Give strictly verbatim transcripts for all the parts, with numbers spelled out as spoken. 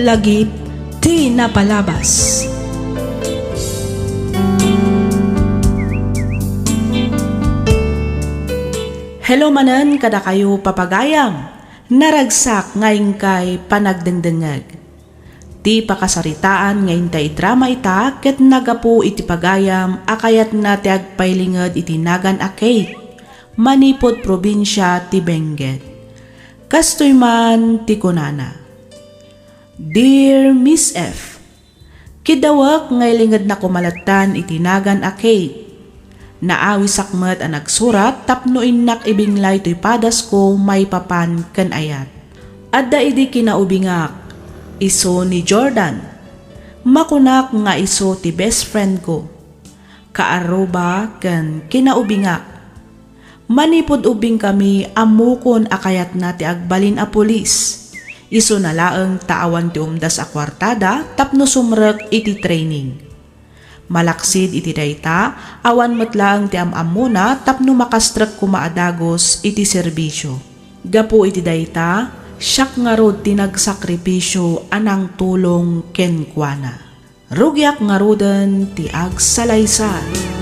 Lagip ti napalabas. Hello manen kadakayo, papagayam. Naragsak nga inkay panagdengdengngeg. Ti pakasaritaan nga intay idrama ita ket nagapu iti pagayam a kayatna ti agpailinged iti nagan a Kate manipud probinsia ti Benguet. Kastoy man ti kunana, "Dear Miss F, kiddawek nga ilingedna koma lattan iti nagan a Kate. Naawisak met a nagsurat tapno innak ibinglay toy padasko maipapan ken ayat. Adda idi kinaubingak, isu ni Jordan. Makunak nga isu ti best friend ko, kaarruba ken kinaubingak. Manipud ubingkami, ammokon a kayatna ti agbalin a pulis. Isuna laeng ta awan ti umdas a kuartada tapno sumrek iti training. Malaksid iti dayta, awan met laeng ti am-ammona tapno makastrek koma a dagus iti serbisio. Gapu iti dayta, siak ngarud ti nagsakripisio a nangtulong kenkuana. Rugiak ngaruden ti agsalaysay."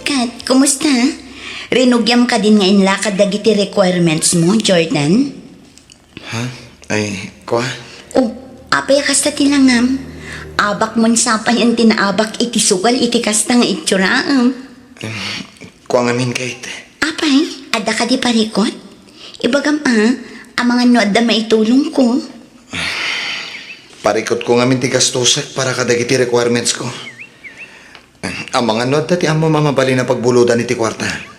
Kat, kumusta? Rinugiam kadin nga inlakad dagiti requirements mo, Jordan? Ha? Ay, kua? Oh, apay a kasta ti langam? Abak mon sapayan ti naabak iti sugal iti kasta nga itsuraem. Em, kua ngamin, Kate. Apay, adda kadi parikut? Ibagam a, amangan no adda maitulongko. Parikutko ngamin ti gastosek para kadagiti requirements ko. Amangan no adda ti ammom a mabalin a pagbulodan iti kuarta.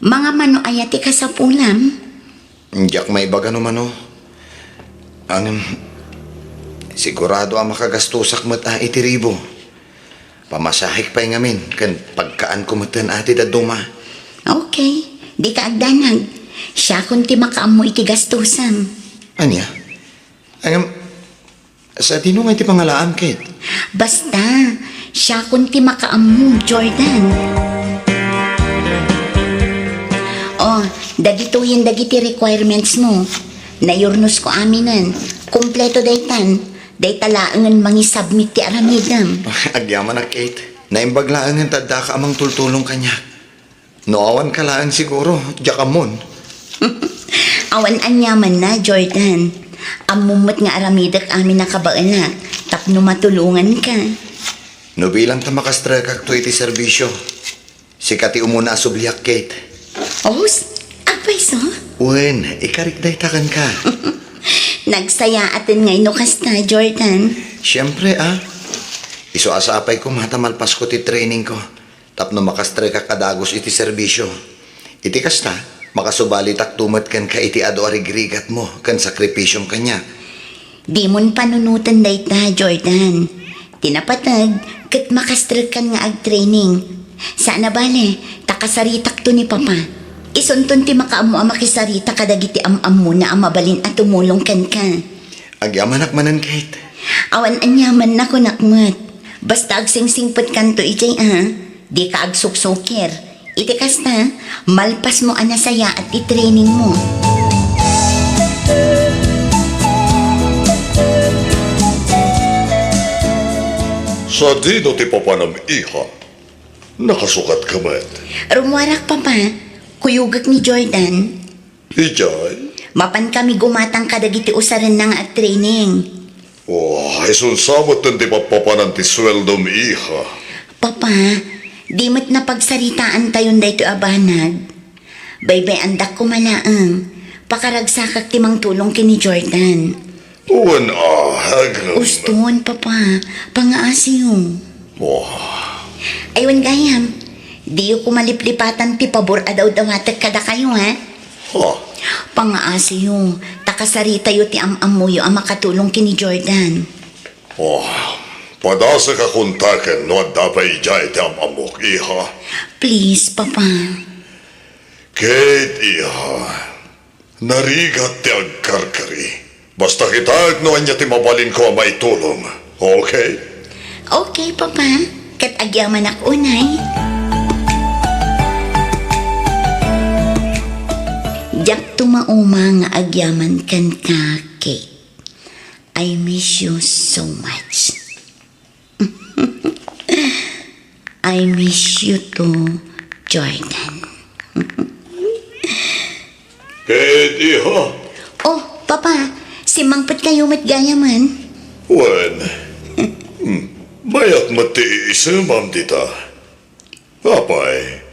Mangam no aya ti kasapulam? Diak maibaga no mano. Ngem, sigurado a makagastosak met a iti ribu. Pamasahek pay ngamin ken pagkaanko metten a ti dadduma. Okay, dika agdanag. Siakon ti makaammo iti gastosam. Ania? Ngem, sadino ngay ti pangalaam, Kate? Basta, siakon ti makaammo, Jordan. Oh, dagitoyen dagiti requirements mo. Nayurnosko aminen. Kompleto daytan. Dayta laengen mangisubmit ti aramidem. Agyamanak, Kate. Naimbag laengen ta addaka a mangtultulong kaniak. No awanka laeng siguro, diak ammon. Awan aniamanna, Jordan. Ammom met nga aramidek amin a kabaelak tapno matulonganka. No bilang ta makastrekakto iti serbisio, sika ti umuna a subliak, Kate. Os, apay so? Wen, ikarik dayta kenka. Nagsayaaten ngay no kasta, Jordan. Siempre, a. Isu a sapay koma ta malpasko ti training ko tapno makastrekak a dagus iti serbisio. Iti kasta, makasubalitakto met kenka iti adu a rigrigatmo ken sakripisiom kaniak. Dimon panunoten dayta, Jordan. Ti napateg, ket makastrekkan nga agtraining. Saan a bale, ta kasaritakto ni Papa. Isunton ti makaammo a makisarita kadagiti am-ammona a mabalin a tumulong kenka. Agyamanak manen, Kate. Awan aniamanna, kunak met. Basta agsingsingpetkanto idiay a, dika agsuksukir. Iti kasta, malpasmo a nasayaat ti trainingmo. Sadino ti papanam, iha? Nakasukatka met? Rummuarak, Papa. Kuyogek ni Jordan. Idiay? Mapankami gumatang kadagiti usarenna nga agtraining. Oh, isun sa metten ti papapanan ti sueldom, iha. Papa, di met napagsaritaantayon daytoy a banag. Baybay-andak koma laeng. Pakaragsakak ti mangtulong ken ni Jordan. Wen a, agem. Uston, Papa. Pangaasiyo. Oh. Ay, wen gayam. Diyo koma liplipatan ti pabor a dawdawatek kadakayo, ha? Ha? Pangaasiyo, ta kasaritayo ti am-ammoyo a makatulong ken ni Jordan. Oh, padasek a kontaken no adda pay idiay ti am-ammok, iha. Please, Papa. Kate, iha. Narigat ti agkarkari. Basta kitaek no ania ti mabalinko a maitulong. Okay? Okay, Papa. Ket agyamanak unay. Mauma nga agyaman kenka, Kate. I miss you so much. I miss you too, Jordan. Kate, iha. Oh, Papa, simmangpet kayo met gayamen. Wen, hmm, mayat met ti iisemam dita. Apay,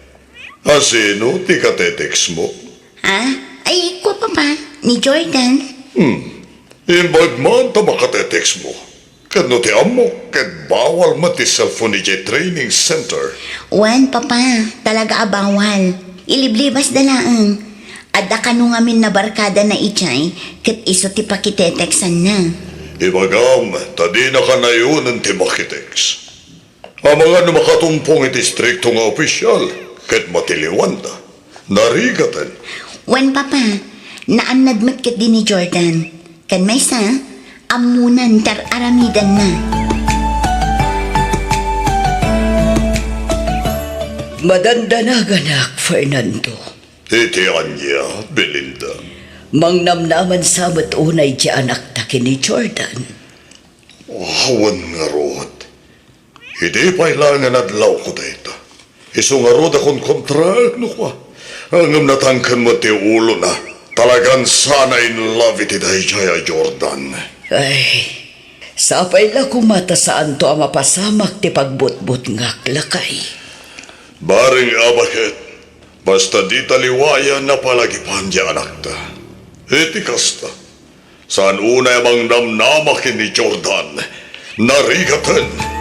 asino ti katetext mo? Ah? Ay, kua, Papa, ni Jordan. Hmm. Imbag man ta makatetext mo. Ket no ti ammok, ket bawal met ti cellphone idiay training center. Wen, Papa, talaga a bawal. Iliblibasda laeng. Adda kano ngamin nabarkadana idiay, ket isu ti pakiteteksanna. Ibagam, ta dina kanayonen ti makitext. Amangan no makatumpong iti istrikto nga opisyal, ket matiliwanda. Narigaten. Wen, Papa, naannad met ketdi ni Jordan. Ken maysa, ammonan ti ar-aramidenna. Madandanaganak, Fernando. Iti ania, Belinda? Mangnamnaman sa met unay ti anakta ken ni Jordan. Wen ngarud. Idi pay laeng nga adlawko dayta, isu ngarud a konkontraek no kua. Ngem natangken met ti ulona. Talagan sana in love iti daydiay a Jordan. Ay, sapay la koma ta saanto a mapasamak ti pagbutbutngak, lakay. Bareng a baket, basta dita liwayan a palagipan ti anakta. Iti kasta, saan unay a mangnamnama ken ni Jordan. Narigaten.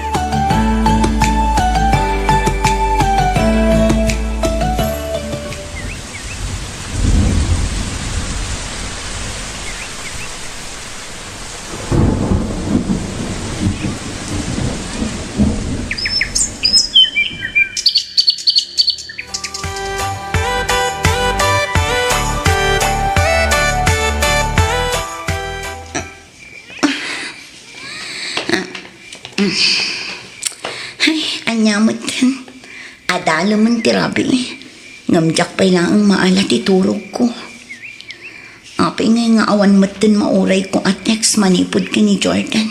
Ay, ania metten? Adalemen ti rabii. Ngem diak pay laeng maala ti turogko. Apay ngay nga awan metten maurayko a text manipud ken ni Jordan?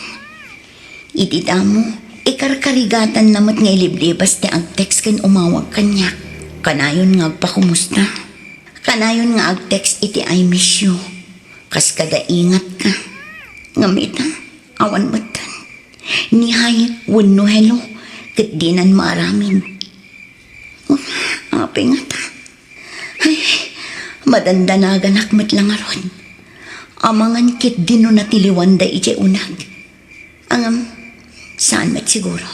Idi damo, ikarkarigatanna met nga iliblibas ti ag-text ken umawag kaniak. Kanayon nga agpakumusta. Kanayon nga ag-text iti "I miss you." Kas kada ingatka. Ngem ita, awan metten. Ni hi wenno hello, ket dinan maaramid. Apay ngata? Ay, madandanaganak met la ngarud. Amangan ketdi no natiliwanda idiay uneg. Ngem, saan met siguro.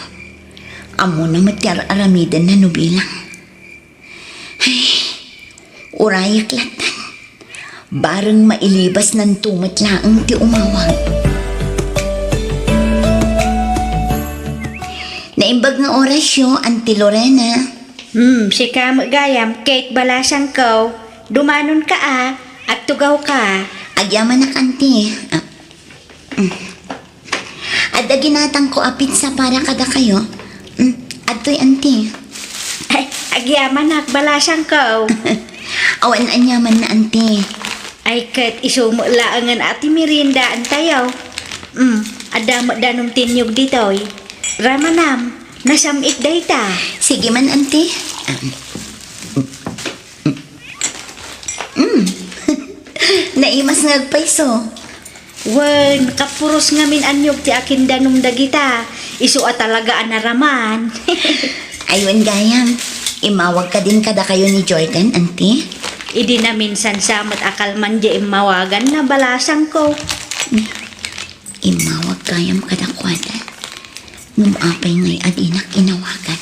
Ammona met ti ar-aramidenna no bilang. Ay, urayek lattan. Bareng mailibasnanto met laeng ti umawag. Naimbag nga orasyo, Auntie Lorena. Hmm, sika met gayam, Kate balasangko. Dumanonka a, agtugawka. Agyamanak, Auntie. Ah, mm. Adda ginatangko a pizza para kadakayo. Mm, adtoy, Auntie. Ay, agyamanak, balasangko. Awan aniamanna, Auntie. Ay, ket isu met laengen a ti meriendaantayo. Mm, adda met danum ti innyog ditoy. Ramanam, nasam-it dayta. Sige man, Auntie. Ah, mm. Mm. Naimas nga agpayso. Wen, kapuros ngamin a niyog ti akindanum dagita. Isu a talaga a naraman. Ay, wen gayam, immawag kadin kadakayo ni Jordan, Auntie? Idi naminsan sa met a kalman diay immawaganna, balasangko. Immawag gayam kadakuada. Ngem apay ngay a dinak inawagan?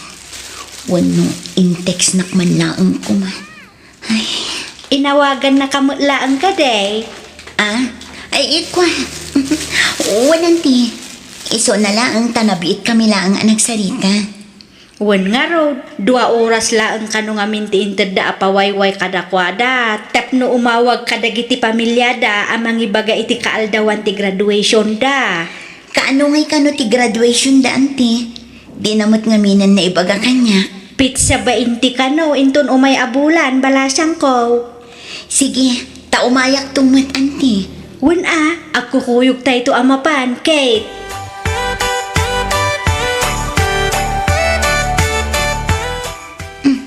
Wenno in-textnak man laeng koma? Ay. Inawagannaka met laeng kadi? Ah? Ay, ikua. Wen, Auntie. Isuna laeng ta nabiitkami laeng a nagsarita. Wen ngarud, dua oras laeng kano ngamin ti intedda a pawayway kadakuada tapno umawag kadagiti pamiliada a mangibaga iti kaaldawan ti graduationda. Kaano ngay kano ti graduationda, Auntie? Dina met ngaminen naibaga kaniak. Petsa bainte kano inton umay a bulan, balasangko. Sige, Ta umayakto met, anti. Wen a, agkukuyogtayto a mapan, Kate. Hmm.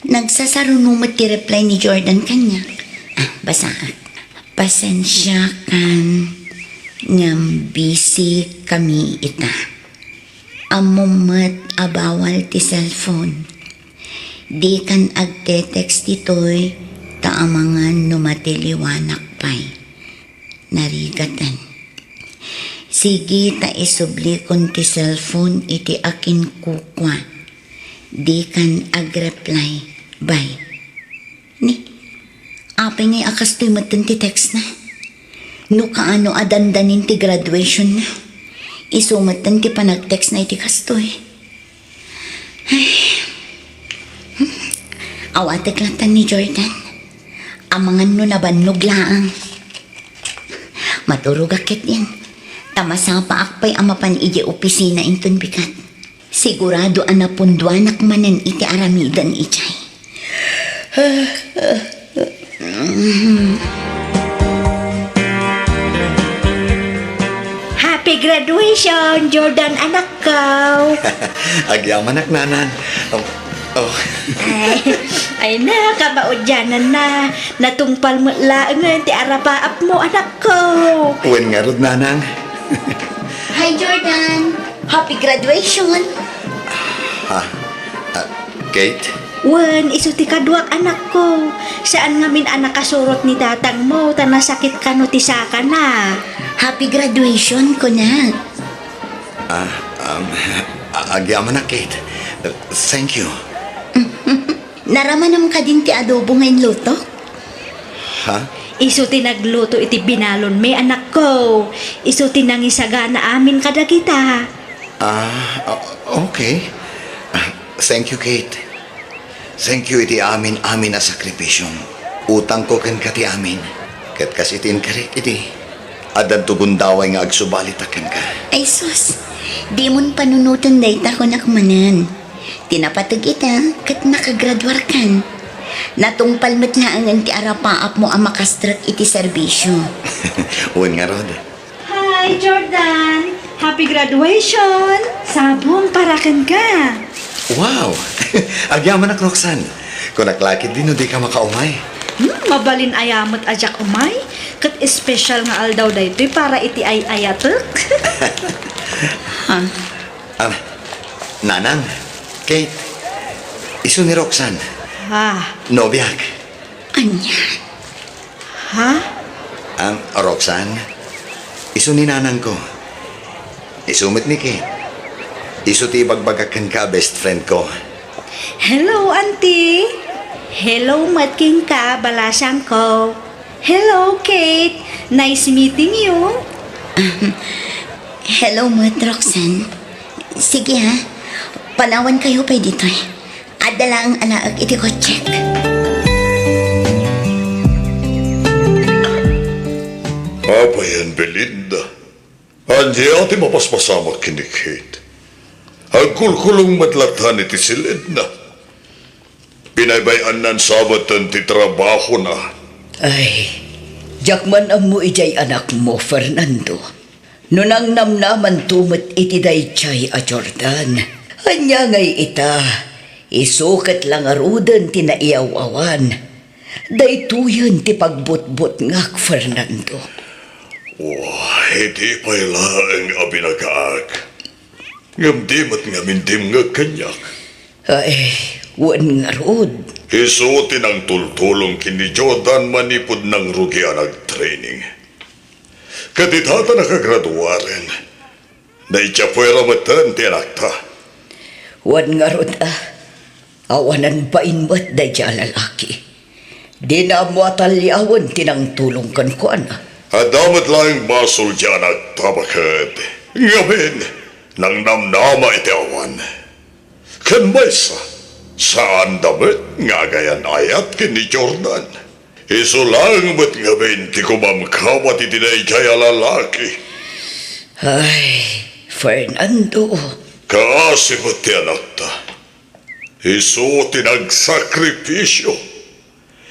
Nagsasaruno met ti reply ni Jordan kaniak. Ah, basaak. Pasensiakan ngem busy kami ita. Ammom met a bawal ti cellphone. Dikan agte-text ditoy ta amangan no matiliwanak pay. Narigaten. Sige ta isublikon ti cellphone iti akinkukua. Dikan agreply. Bye. Ni, apay ngay a kastoy metten ti textna? No kaano a dandanin ti graduationna, isu metten ti panagtextna iti kastoy. Ay. Awatek latta ni Jordan. Amangan no nabannog laeng. Maturogak ketdin. Ta masapaak pay a mapan idiay opisina inton bigat. Sigurado a napunduanak manen iti aramiden idiay. Happy graduation, Jordan, anakko! Agyamanak, nanang. Oh, oh. Ay, ay na, kamaudiananna. Natungpal met laengen ti arapaapmo, anakko. Wen ngarud, nanang. Hi, Jordan. Happy graduation. Ha? Ah, Kate? Wen, isu ti kaduak, anakko. Saan ngamin a nakasurot ni tatangmo, ta nasakit kano ti sakana. Happy graduation, kunak. Ah, um, a-, agyamanak, Kate. Thank you. Naramanam kadin ti adobo nga inluto? Ha? Isu ti nagluto iti binalonmi, anakko. Isu ti nangisagana amin kadagita. Ah, o-, okay. Ah, thank you, Kate. Thank you iti amin-amin a sakripisiom. Utangko kenka ti amin. Ket kas iti inkarik idi, addanto gundaway nga agsubalitak kenka. Ay sus, dimon panunoten dayta, kunak manen. Ti napateg ita, ket nakagraduarkan. Natungpal met laengen ti arapaapmo a makastrek iti serbisio. Wen ngarud. Hi, Jordan! Happy graduation! Sabong para kenka! Wow! Agyamanak, Roxanne. Kunak la ketdi no dika makaumay. Hmm, mabalin aya met a diak umay. Ket espesyal nga aldaw daytoy para iti ay-ayatek. Ha? Ah, Nanang, Kate, isu ni Roxanne. Ah. Nobiak. Ania? Ha? Am, Roxanne, isu ni nanangko. Isu met ni Kate. Isu ti ibagbagak kenka a best friend ko. Hello, Auntie. Hello met kenka, balasangko. Hello, Kate. Nice meeting you. Hello met, Roxanne. Sige, ha. Panawankayo pay ditoy. Adda laeng alaek iti kotsek. Apay, Belinda. Ania ti mapaspasamak ken ni Kate? Agkulkulong met latta iti silidna. Binaybay-annan sa metten ti trabahona. Ay, diak man ammo idiay anakmo, Fernando. No nangnamnamanto met iti daydiay a Jordan, ania ngay ita? Isu ket la ngaruden ti naiyaw-awan. Daytoyen ti pagbutbutngak, Fernando. Wah, idi pay laeng a binagaak. Ngem di met ngamin dimngeg kaniak. Ay, wen ngarud. Isu ti nangtultulong ken ni Jordan manipud nangrugi a nagtraining. Ket ita ta nakagraduaren, naidiay puera metten ti anakta. Wen ngarud a, awanan bain met daydiay a lalaki. Dina ammo a taliawen ti nangtulong kenkuana. Adda met laeng basol diay anakta, baket. Ngamin, nangnamnama iti awan. Ken maysa, saanda met nga agayan-ayat ken ni Jordan. Isu laeng met ngamin ti kumamkabat iti daydiay a lalaki. Ay, Fernando. Kaasi met ti anakta. Isu ti nagsakripisio.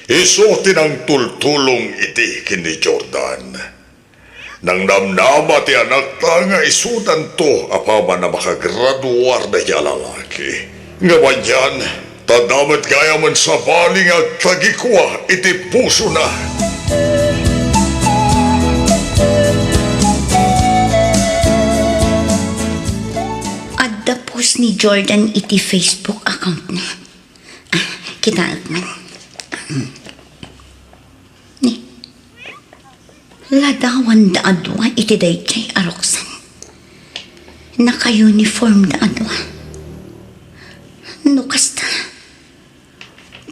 Isu ti nangtultulong iti ken ni Jordan. Nangnamnama ti anakta nga isudanto apaman a makagraduar dayta a lalaki. Ngem anian, ta adda met gayamen sabali nga agtagikua iti pusona. Adda post ni Jordan iti Facebook account na. Ah, kitaek man. Ni, ladawanda a dua iti daydiay a ruksan. Naka-uniformda a dua. No kasta,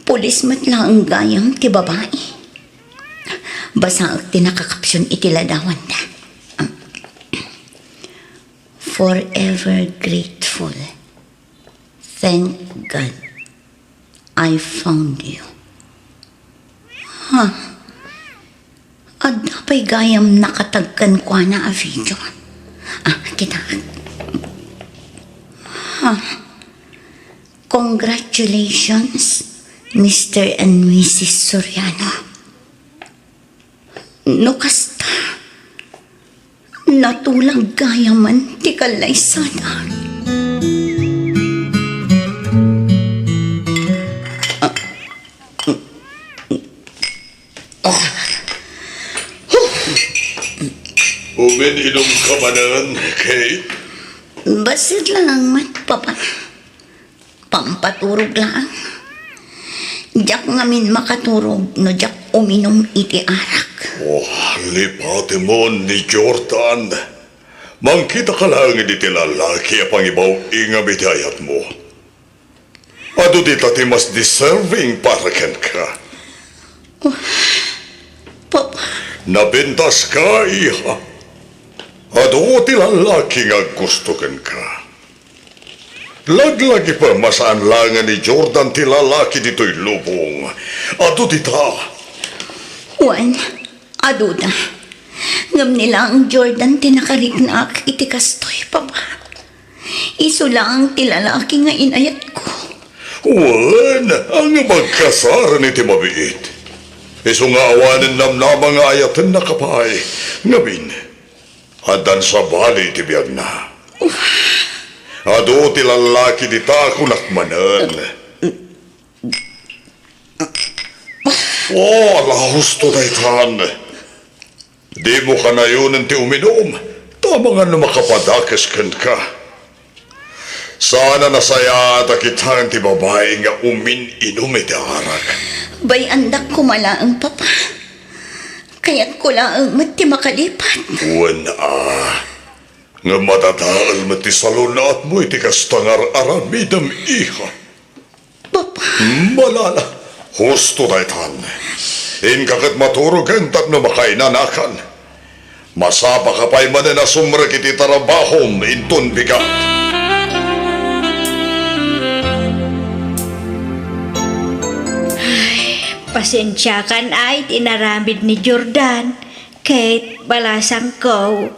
pulis met laeng gayam ti babai. Basaek ti nakakapsion iti ladawanda. Forever grateful. Thank God I found you. Ha? Adda pay gayam nakatag kenkuana a video. Ah, kita. Ha? Congratulations, Mister and Missus Soriano. No kasta, natulag gayamen ti kallaysada. Umin-inumka manen, Kate? Bassit lang met, Papa. Pampaturog laeng. Diak ngamin makaturog no diak uminum iti arak. Oh, lipatemon ni Jordan. Mangkitaka laeng iti lalaki a pangibaw-ingam iti ayatmo. Adu dita ti mas deserving para kenka. Oh, Papa. Napintaska, iha. Adu ti lalaki nga aggusto kenka. Laglagipem a saan laengen ni Jordan ti lalaki ditoy lubong. Adu dita. Wen, aduda. Ngem ni laeng Jordan ti nakariknaak iti kastoy, Papa. Isu laeng ti lalaki nga inayatko. Wen, ngem agkasaran iti mabiit. Isu nga awanen namnama nga ayatennaka pay. Ngamin, addan sabali iti biagna. Adu ti lalaki dita, kunak manen. Oh, ala, husto daytan. Dimo kanayonen ti uminum, ta amangan no makapadakes kenka. Saan a nasayaat a kitaen ti babai nga umin-inum iti arak. Bayandak koma laeng, Papa. Kayatko laeng met ti makalipat. Wen a. Ngem madadael met ti salun-atmo iti kasta nga ar-aramidem, iha. Papa. Malala, husto daytan. Inka ket maturogen tapno makainanakan. Masapaka pay manen a sumrek iti trabahom inton bigat. Ay, pasensiakan ay ti inaramid ni Jordan. Kate, balasangko.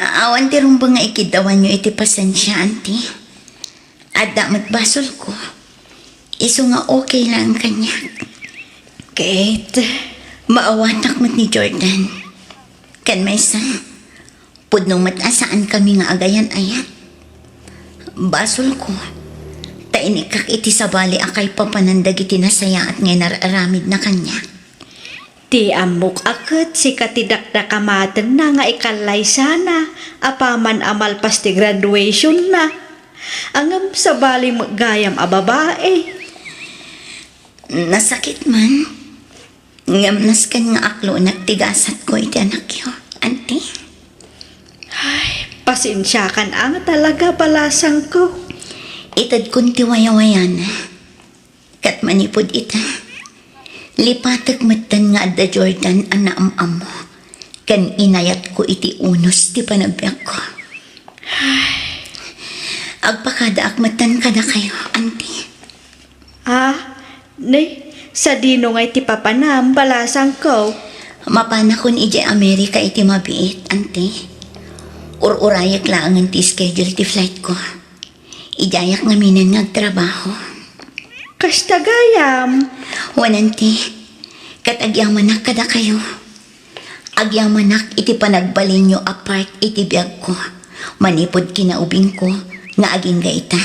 Awan ti rumbeng nga ikiddawanyo iti pasensia, Auntie. Adda met basolko. Isu nga okay laeng kaniak. Kate, maawatak met ni Jordan. Ken maysa, pudno met a saankami nga agayan-ayat. Basolko, ta inikkak iti sabali a kaipapanan dagiti nasayaat nga inar-aramidna kaniak. Ti ammok a ket sika ti dakdakamatenna nga ikallaysana apaman a malpas ti graduationna. Ngem sabali met gayam a babai. Nasakit man, ngem nasken nga aklonak ti gasatko iti anakyo, Auntie. Ay, pasensiakan a nga talaga, balasangko. Itedkon ti wayawayana. Ket manipud ita, lipatek metten nga adda Jordan a naam-ammo ken inayatko iti unos ti panagbiagko. Agpakadaak metten kadakayo, Auntie. Ah, ne, sadino ngay ti papanam, balasangko? Mapanakon idiay Amerika iti mabiit, Auntie. Ur-urayek laengen ti schedule ti flightko. Idiayak ngaminen nga agtrabaho. Kasta gayam? Wen, Auntie, ket agyamanak kadakayo. Agyamanak iti panagbalinyo a part iti biagko manipud kinaubingko nga agingga ita.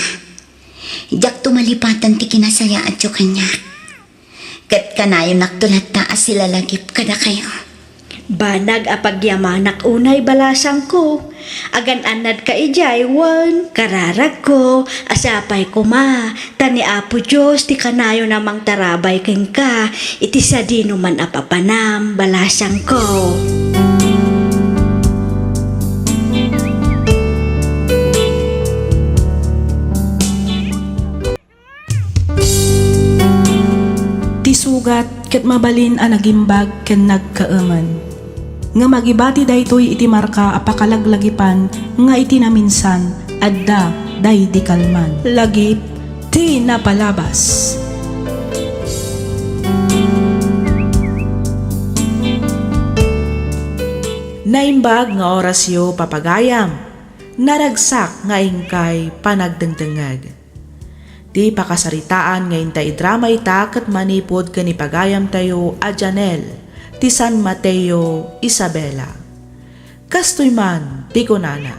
Diakto malipatan ti kinasayaatyo kaniak. Ket kanayonakto latta a silalagip kadakayo. Banag a pagyamanak unay, balasangko. Agan-annadka idiay wen kararagko a sapay koma ta ni Apo Dios ti kanayon a mangtarabay kenka iti sadinoman a papanam, balasangko. Ti sugat ket mabalin a nagimbag ken nagkaemen. Ngem agibati daytoy iti marka a pakalaglagipan nga iti naminsan, adda daydi kalman. Lagip ti napalabas. Naimbag nga orasyo, papagayam. Naragsak nga inkay panagdengdengngeg. Ti pakasaritaan nga intay idrama ita ket manipud ken ni pagayamtayo a Janelle ti San Mateo, Isabela. Kastoy man ti kunana,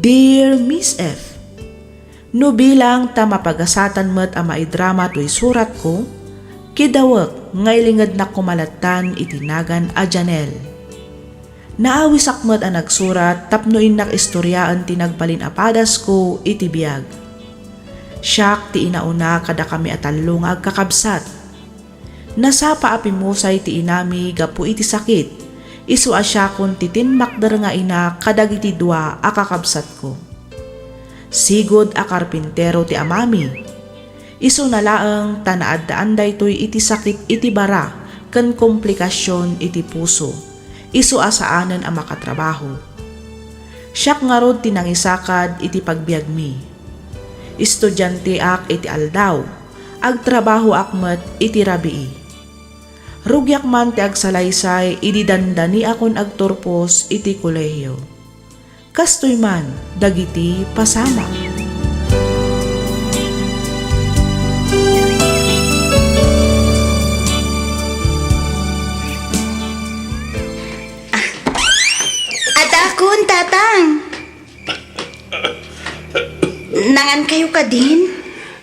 Dear Miss F, no bilang ta mapagasatan met a maidrama toy suratko, kidawek nga ilingednak koma lattan iti nagan a Janelle. Naawisak met a nagsurat tapno innak istoriaen ti nagbalin a padasko iti biag. Siak ti inauna kadakami a tallo nga agkakabsat. Nasapa a pimmusay ti inami gapu iti sakit, isu a siakon ti timmakder nga ina kadagiti dua a kakabsatko. Sigud a karpintero ti amami. Isuna laeng ta naaddaan daytoy iti sakit iti bara ken komplikasion iti puso, isu a saanen a makatrabaho. Siak ngarud ti nangisakad iti pagbiagmi. Estudianteak iti aldaw, agtrabahoak met iti rabii. Rugiak man ti agsalaysay idi dandaniakon agturpos iti kolehio. Kastoy man dagiti pasamak. Adakon, Tatang! Nangan kayo kadin?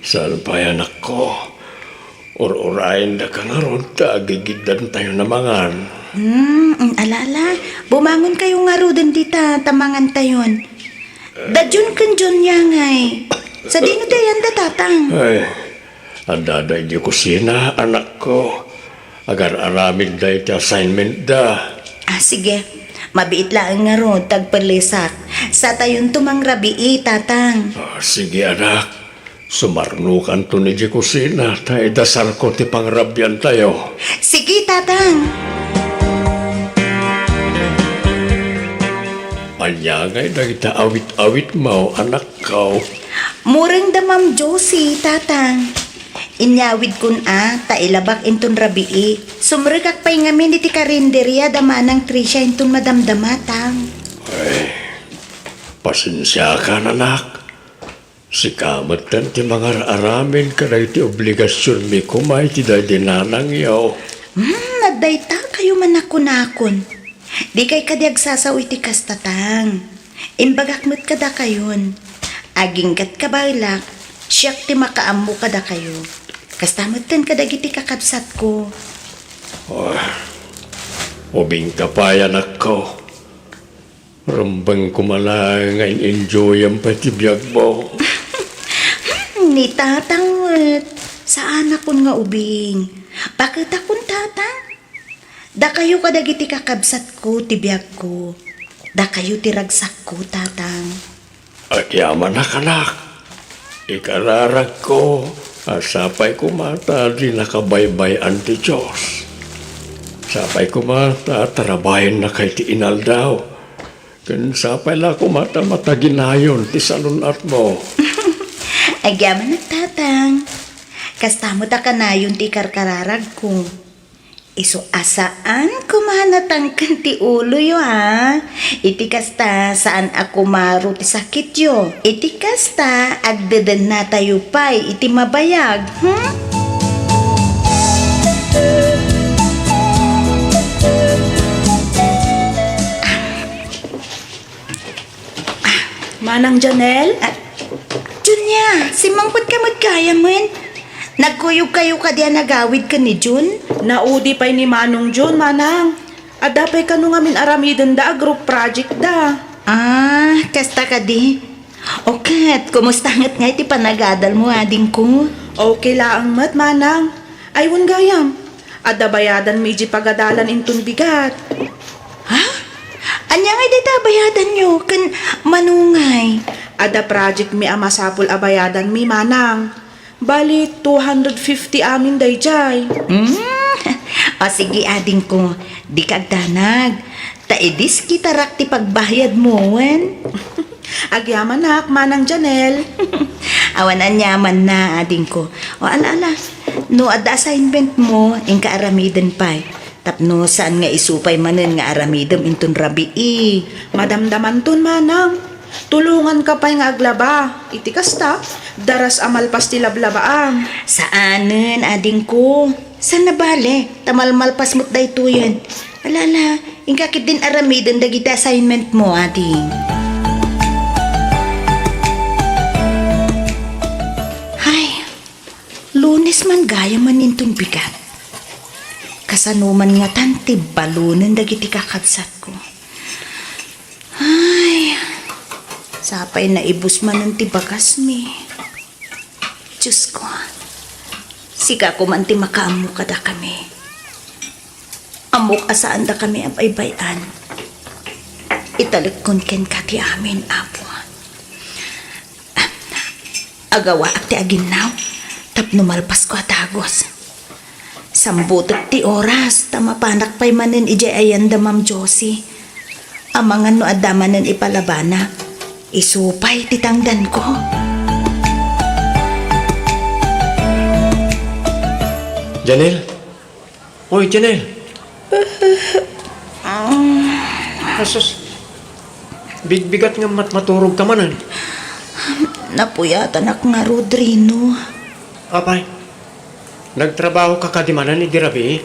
Saan pay, anakko? Ur-urayendaka ngarud ta agigiddantayon a mangan. Hmm, ala, ala. Bumangon kayo ngaruden dita ta mangantayon. Da Jun ken Junia ngay. Sadino ti ayanda, Tatang? Ay, addada idiay kusina, anakko. Agar-aramidda iti assignmentda. Ah, sige. Mabiit laeng ngarud ta agpellesak. Satayonto mangrabii, Tatang. Ah, sige, anak. Sumarnokanton idiay kusina ta idasalko ti pangrabiantayo. Sige, Tatang. Ania ngay dagita awit-awitmo, anakko? Mureng da Ma'am Josie, Tatang. Inyawidkon a ta ilabak inton rabii. Sumrekak pay ngamin iti karinderia da Manang Tricia inton madamdama, Tang. Ay, pasensiakan, anak. Sika metten ti mangar-aramid kadagiti obligasionmi koma iti daydi nanangyo. Hmm, adda dayta kayo man a kunakon. Dikay kadi agsasao iti kasta, Tang. Imbagak met kadakayon. Aginggat kabaelak, siak ti makaammo kadakayo. Kasta metten kadagiti kakabsatko. Ah, ubingka pay, anakko. Rumbeng koma laeng nga in-enjoyam pay ti biagmo. Hmm, ni Tatang met, saanakon nga ubing. Baketakon, Tatang. Dakayo kadagiti kakabsatko ti biagko. Dakayo ti ragsakko, Tatang. Agyamanak, anak. Ikararagko a sapay koma ta dinaka baybay-an ti Dios. Sapay koma ta tarabahennaka iti inaldaw. Ken sapay la koma ta mataginayon ti salun-atmo. Agyamanak, Tatang. Kasta met a kanayon ti ikarkararagko. Isu a saan koma a natangken ti uloyo, a? Iti kasta, saan a kumaro ti sakityo. Iti kasta, agdedennatayo pay iti mabayag, hmm? Manang Janel? Ah, Junia, simmangpetka met gayamen. Nagkuyogkayo kadi a nagawid ken ni Jun? Naudi pay ni Manong Jun, Manang. Adda pay kano ngamin aramidenda a group project da. Ah, kasta kadi. O ket, kumusta ngarud ti panagadalmo, adingko? Okay laeng met, Manang. Ay, wen gayam. Adda bayadanmi idiay pagadalan inton bigat. Ha? Ania ngay dayta a bayadanyo ken mano ngay? Adda projectmi a masapul a bayadanmi, Manang. Bali, two hundred fifty amin daydiay. Hmm? O sige, adingko, dika agdanag. Ta idiskitarak ti pagbayadmo, wen? Agyamanak, Manang Janel. Awan aniamanna, adingko. O, ala, ala. No adda assignmentmo, inka aramiden pay. Tapno saan nga isu pay manen nga aramidem inton rabii. Madamdamanton, Manang. Tulonganka pay nga aglaba. Iti kasta, daras a malpas ti lablabaam. Saanen, adingko. Saan a bale, ta malmalpas met daytoyen. Ala, ala, inka ketdin aramiden dagiti assignmentmo, ading. Hay, Lunes man gayamen inton bigat. Kasano man ngatan ti balonen dagiti kakabsatko? Ay, sapay naibus manen ti bagasmi. Diosko, sika koma ti makaammo kadakami. Ammok a saandakami a baybay-an. Italekkon kenka ti amin, Apo. Agawaak ti aginnaw tapno malpasko a dagus. Sambutek ti oras ta mapanak pay manen idiay ayan da Ma'am Josie. Amangan no adda manen ipalabana, isu pay ti tangdanko. Janelle? Oy, Janelle! Asus, bigbigat nga mat-, maturog ka manen. Napuyatanak ngarud, Rino. Apay, nagtrabaho ka kadi manen idi rabii?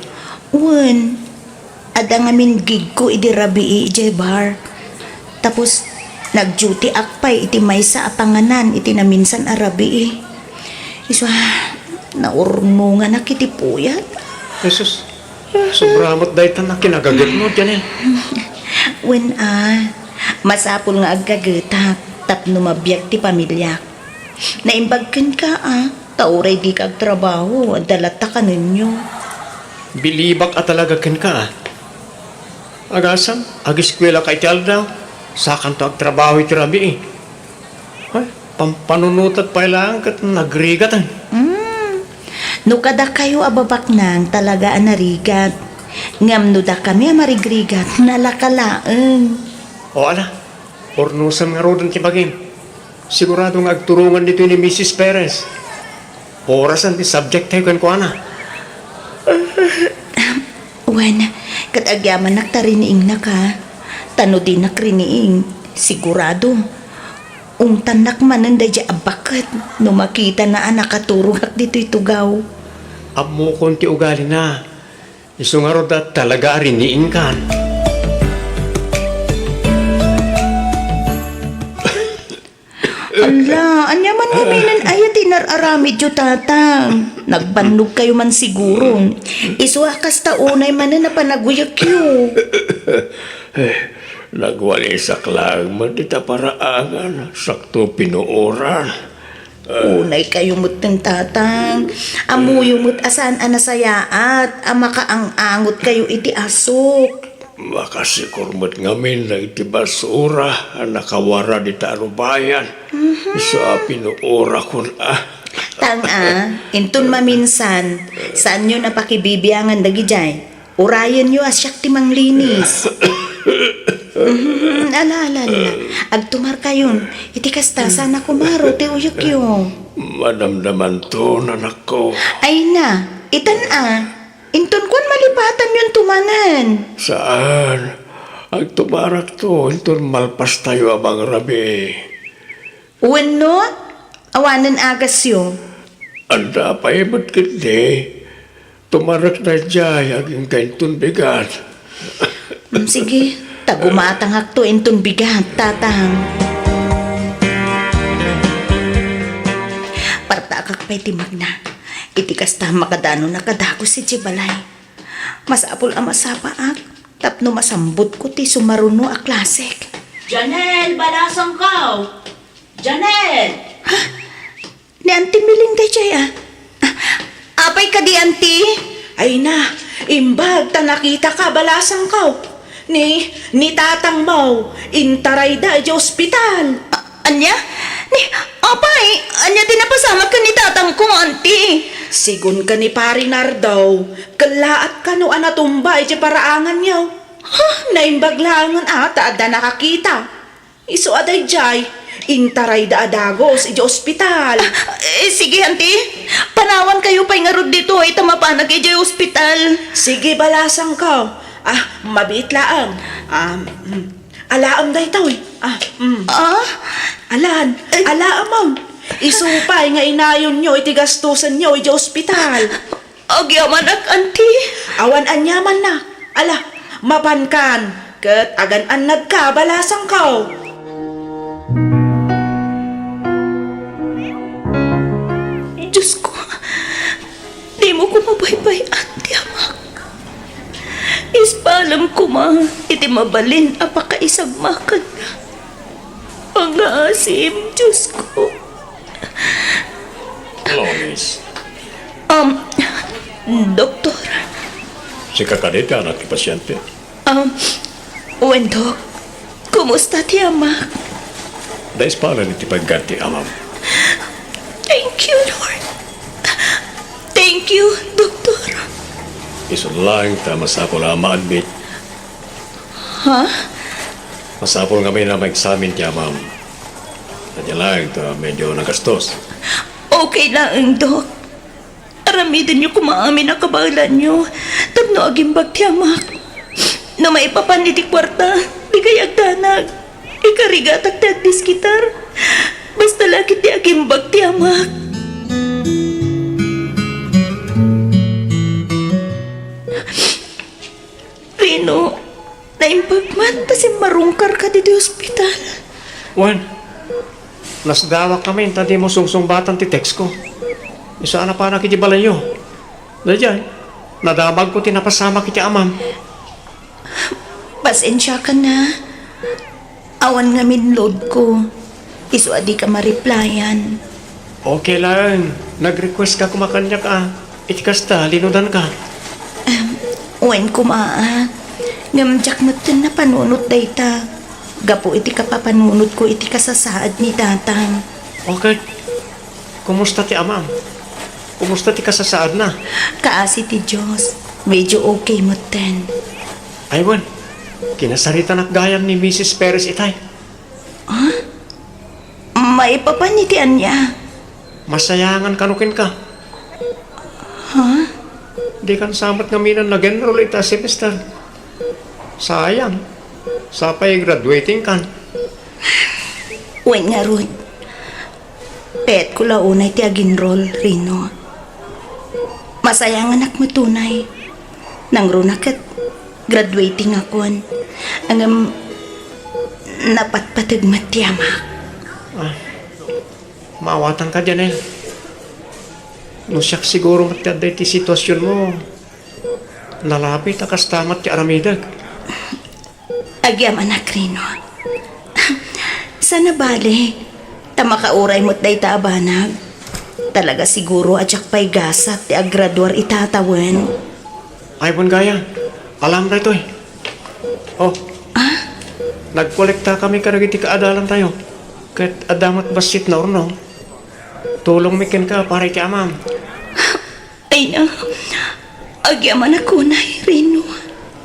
Wen, adda ngamin gigko idi rabii idiay bar. Tapos, nag-duty-ak pay iti maysa a panganan iti naminsan a rabii. Isu a, naurnonganak iti puyat. Jesus, sobra met daytan a kinagagetmo, Janelle. Wen a, masapul nga aggagetak tapno mabiag ti pamiliak. Naimbag kenka a, ta uray dika agtrabaho, adda latta kanenyo. Bilibak a talaga kenka a. Agasem, ageskuela ka iti aldaw, sakanto agtrabaho iti rabii. Ay, pampanunotek pay laeng ket nagrigaten. Mm. No kadakayo a babaknang talaga a narigat, ngem no dakami a marigrigat, nalaka laeng. O ala, urnosem ngaruden ti bagim. Sigurado nga agturongan ditoy ni Missus Perez. Orasen ti subject tayo kenkuana. Wen, ket agyamanak ta riniingnaka. Ta no dinak riniing, sigurado, ungtannak manen daydiay a baket no makitana a nakaturogak ditoy tugaw. Ammokon ti ugalina. Isu ngarud a talaga a riniingkan. Ala, ania man ngaminen aya ti inar-aramidyo, Tatang? Nagbannogkayo man siguron. Isu a kasta unay manen a panaguyekyo. Eh, nagwalisak laeng met ita paraangan, sakto pinuoran. Unaykayo metten, Tatang. Ammoyo met a saan a nasayaat a makaang-angotkayo iti asuk. Makasikor met ngamin dagiti basura a nakawarad ita arubayan. Mhm. Isu a pinuorakon a. Tang a, inton maminsan, saanyo a pakibibiangan dagidiay. Urayenyo a siak ti manglinis. Mhm, ala, ala, ala. Agtumarkayon. Iti kasta, saan a kumaro ti uyekyo. Madamdamanton, anakko. Ay na, itan a. Inton kuan, malipatanyon to manen. Saan. Agtumarakto inton malpastayo a mangrabii. Wenno, awanen agasyo. Adda pay met ketdi. Tumarek daydiay agingga inton bigat. Mm, sige, ta gumatangakto inton bigat, Tatang. Partaakak pay ti magna. Iti kasta, makadanonnak a dagus idiay balay. Masapul a masapaak tapno masambutko ti sumaruno a klasek. Janel, balasangko! Janel! Ha? Ni Auntie Miling daydiay, a. Ah, apay kadi, Auntie? Ay na, imbag ta nakitaka, balasangko. Ni, ni tatangmo, intarayda idiay ospital. A-, ania? Ni, apay, ania ti napasamak ken ni tatangko, Auntie? Sigun ken ni Pari Nardo, kellaat kano a natumba idiay paraanganyo. Ha? Naimbag laengen a ta adda nakakita. Isu a daydiay, intarayda a dagus idiay ospital. Ah, eh, sige, Auntie. Panawankayo pay ngarud ditoy ta mapanak idiay ospital. Sige, balasangko. Ah, mabiit laeng. Ah, mm. Alaem daytoy. Ah, mm. Ah? Alan, eh, alaemon. Isu pay nga inayonyo iti gastusenyo idiay ospital. Agyamanak, Auntie. Awan aniamanna. Ala, mapankan, ket agan-annadka, balasangko. Diosko, dimo koma baybay-an ti amak. Ispalem koma iti mabalin a pakaisagmakanna. Pangaasim, Diosko. Hello, miss. Um, Doktor. Sika kadi ti anak ti pasiente? Um, wen, Dok. Kumusta ti amak? Naispalem iti pagganti, amam. Thank you, Lord. Thank you, Doktor. Isu laeng ta masapul a ma-admit. Ha? Masapul ngamin a maeksamin ti amam. Ania laeng ta medyo nagastos. Okay laeng, Dok. Aramidenyo koma amin a kabaelanyo tapno agimbag ti amak. No maipapan iti kuarta, dikay agdanag. Ikarigatak ti agdiskitar. Basta la ket ti agimbag ti amak. Rino, naimbag man ta simmarungkarka ditoy ospital. Wen, nasdawak ngamin ta dimo sungsungbatan ti text ko. Isu a napanak iti balayyo. Daydiay, nadamagko ti napasamak iti amam. Pasensiakan a. Awan ngamin load ko. Isu a dika ma-replyan. Okay laeng. Nag-request ka koma kaniak a. Iti kasta, linudanka. Em, wen koma a. Ngem diak metten napanunot dayta. Gapu iti kapapanunotko iti kasasaad ni Tatang. Okay. Kumusta ti amam? Kumusta ti kasasaadna? Kaasi ti Dios. Medyo okay metten. Ay wen, kinasaritanak gayam ni Misis Perez itay. Ha? Maipapan iti ania? Masayangan kano kenka. Ha? Dikan sa met ngamin a nag-enroll ita semester. Sayang. Sapay graduating kan. Wen ngarud. Payatko la unay ti ag-enroll, Rino. Masayanganak met unay. Nangruna ket graduating akon. Ngem napatpateg met ti amak. Ah, maawatanka, Janel. No siak siguro met ti adda iti situasionmo, nalabit a kasta met ti aramidek. Agyamanak, Rino. Saan a bale, ta makauray met dayta a banag. Talaga siguro a diak pay gasat ti aggraduar ita tawen. Ay, wen gayam, alam daytoy. Oh. Ah? Nagkolektakami kadagiti kaadalantayo. Ket adda met bassit naurnong. Tulongmi kenka para iti amam. Ay na, agyamanak unay, Rino.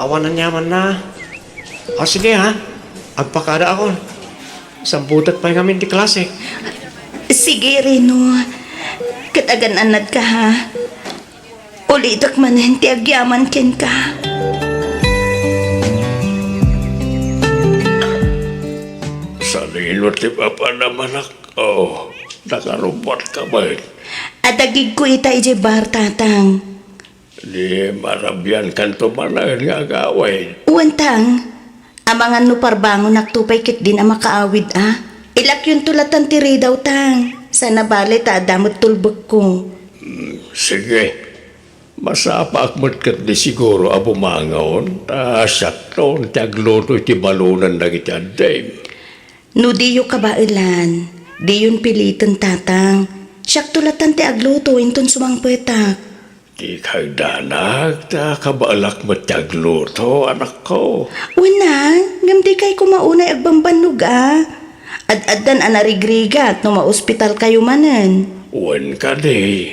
Awan aniamanna. O, sige, ha? Agpakadaakon. Sambutek pay ngamin ti klase. Sige, Rino. Ket agan-annadka, ha? Ulitek manen ti agyaman kenka. Sanino ti papanam, anak? Oh, nakarubbuatka met. Adagigko ita idiay bar, Tatang. Di marabiankanto manen nga agawid. Wen, Tang. Amangan no parbangonakto pay ketdin a makaawid a. Ilakyonto latan ti ridaw, Tang. Saan a bale ta adda met tulbekko. Sige. Masapaak met ketdi siguro a bumangon, ta siakton ti agluto iti balonen dagiti addim. No diyo kabaelan, diyon piliten, Tatang. Siakto latan ti agluto inton sumangpetak. Ti kagdanak, ta kabaelak met ti agluto, anakko. Wen a, ngem dikay koma unay agbambannog a. Ad-addan a narigrigat no maospitalkayo manen. Wen kadi,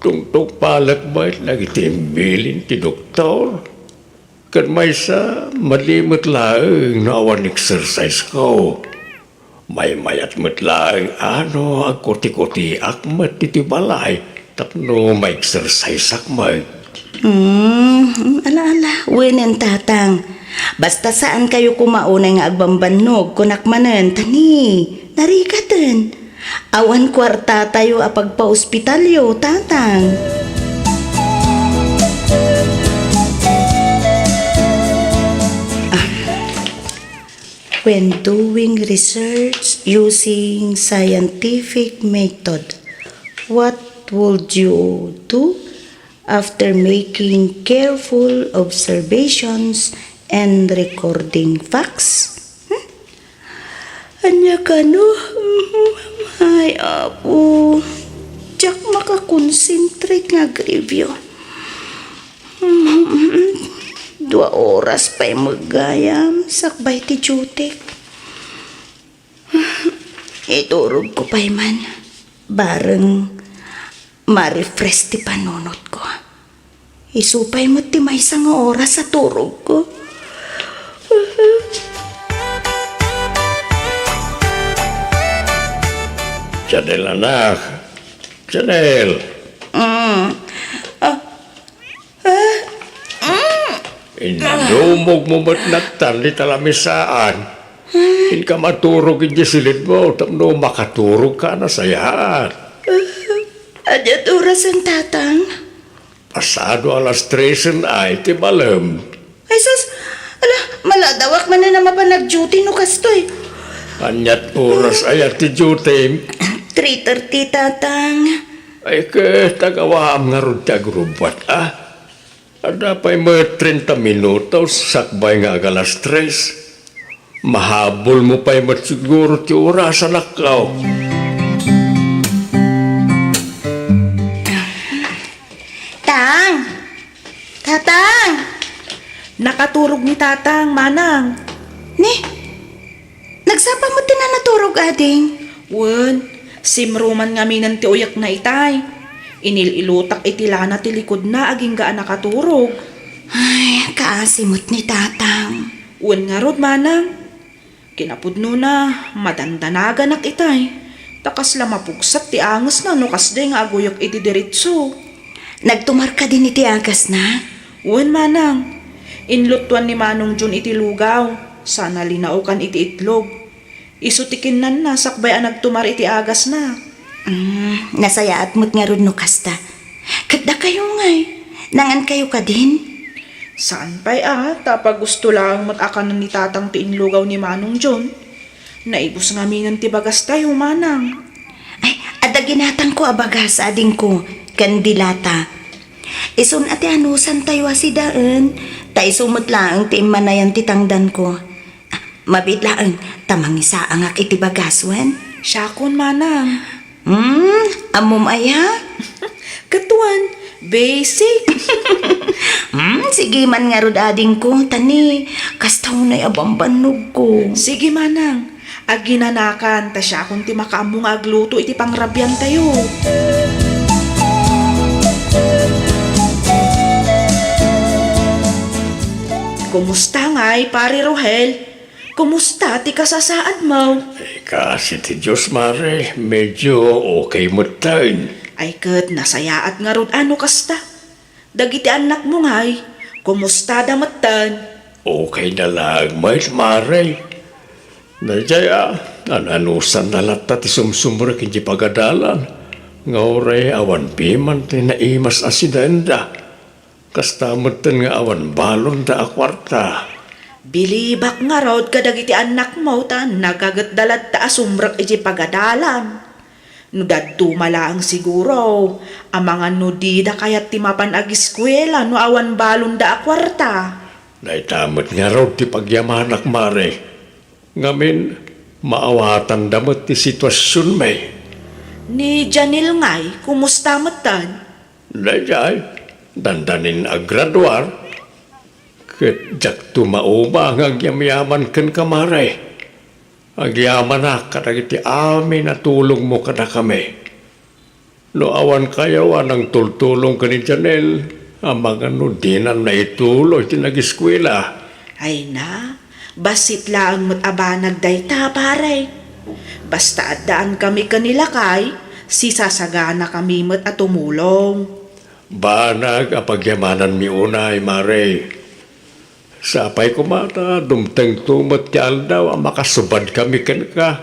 tungtungpalek met dagiti imbilin ti doktor. Ket maysa, madi met laeng no awan exercise-ko. Maymayat met laeng a no agkutikutiak met iti balay tapno ma-exercise-ak met. Hmm, ala, ala, wenen, Tatang. Basta saankayo koma unay nga agbambannog, kunak manen, ta ni, narigaten. Awan kuartatayo a pagpaospitalyo, Tatang. Ah. When doing research using scientific method, what would you do after making careful observations and recording facts? Hmm? Ania kano? Ay, Apo, diak makakonsentrate nga agreview. Dua oras pay met gayam sakbay ti duty. Iturogko pay man. Bareng ma-refresh ti panunotko. Isu pay met ti maysa nga oras a turogko. Chanel, anak. Chanel. Mm. Ah. Ah. Mm. Inumogmo met nattan dita lamisaan. Inka maturog idiay silidmo tapno makaturogka a nasayaat. Ania ti orasen, Tatang? Pasado alas tresen ay ti balem. Ay sus, ala, maladawak manen a mapan nag-duty no kastoy. Aniat oras aya ti duty? Three thirty, Tatang. Ay ket, agawaam ngarud ti agrubbuat, a? Adda pay met treinta minutos sakbay nga ag-alas tres. Mahabolmo pay met siguro ti oras, anakko. Tang! Tatang! Nakaturog ni Tatang, Manang. Ni? Nagsapa met ti nanaturog, ading? Wen, simruman ngaminen ti uyekna itay. Inil-ilutak iti lana ti likodna agingga a nakaturog. Ay, kaasi met ni Tatang. Wen ngarud, Manang. Kinapudnona, madandanaganak itay. Ta kasla mapugsat ti angesna no kasdiay nga aguyok iti diretso. Nagtumar kadin iti agasna? Wen, Manang. Inluttuan ni Manong John iti lugaw, sana linaokan iti itlog. Isu ti kinnanna sakbay a nagtumar iti agasna. Mm, nasayaat met ngarud no kasta. Ket dakayo ngay, nangankayo kadin? Saan pay a, ta pagusto laeng met a kanen ni Tatang ti inlugaw ni Manong John. Naibus ngaminen ti bagastayo, Manang. Ay, adda ginatangko a bagas, adingko, ken dilata. Isun a ti anusantayo a sidaen, ta isu met laeng ti immanayan ti tangdanko. Ah, mabiit laeng, ta mangisaangak iti bagas, wen? Siakon, Manang. Hmm, ammom aya? Ket wen, basic. Hmm, sige man ngarud, adingko, ta ni, kasta unay a bambannogko. Sige, Manang. Aginanakan, ta siakon ti makaammo nga agluto iti pangrabiantayo. Kumusta ngay, Pare Rohel? Kumusta ti kasasaadmo? Ay, kaasi ti Dios, Mare. Medyo okay metten. Ay, ket nasayaat ngarud a no kasta. Dagiti annakmo ngay, kumustada metten? Okay da laeng met, Mare. Daydiay a, an-anusanna latta ti sumsumrek idiay pagadalan, nga uray awan piman ti naimas a sidaenda. Kasta metten nga awan balonda a kuarta. Bilibak ngarud kadagiti annakmo ta nagagetda latta a sumrek idiay pagadalan. No dadduma laeng siguro, amangan no dida kayat ti mapan agiskuela no awan balonda a kuarta. Dayta met ngarud ti pagyamanak, Mare. Ngamin, maawatanda met ti situasionmi. Ni Janel ngay, kumusta metten? Daydiay, dandanin agraduar, ket diakto mauma nga agyamyaman kenka, Mare. Agyamanak kadagiti amin a tulongmo kadakami. No awan kayo a nangtultulong ken ni Janel, amangan no dinan naituloy ti nagiskuela. Ay na, bassit laeng met a banag dayta, pare. Basta addaan kami ken ni lakay, sisasaganakami met a tumulong. Banag a pagyamananmi unay, Mare. Sapay koma ta dumtengto met ti aldaw a makasubadkami kenka.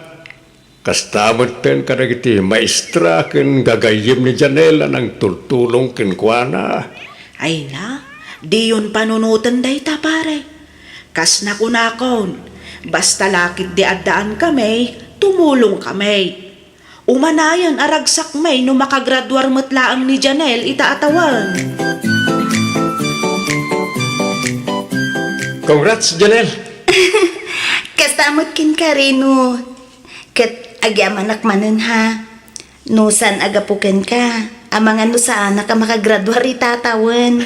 Kasta metten kadagiti maestra ken gagayyem ni Janel a nangtultulong kenkuana. Ay na, diyon panunoten dayta, pare. Kas nakunakon, basta la ketdi addaan kami, tumulong kami. Umanayon a ragsakmi no makagraduar met laeng ni Janel ita a tawen. Congrats, Janel! Kasta met kenka, Reno. Ket agyamanak manen, ha. No saan a gapu kenka, amangan no saanak a makagraduar ita a tawen.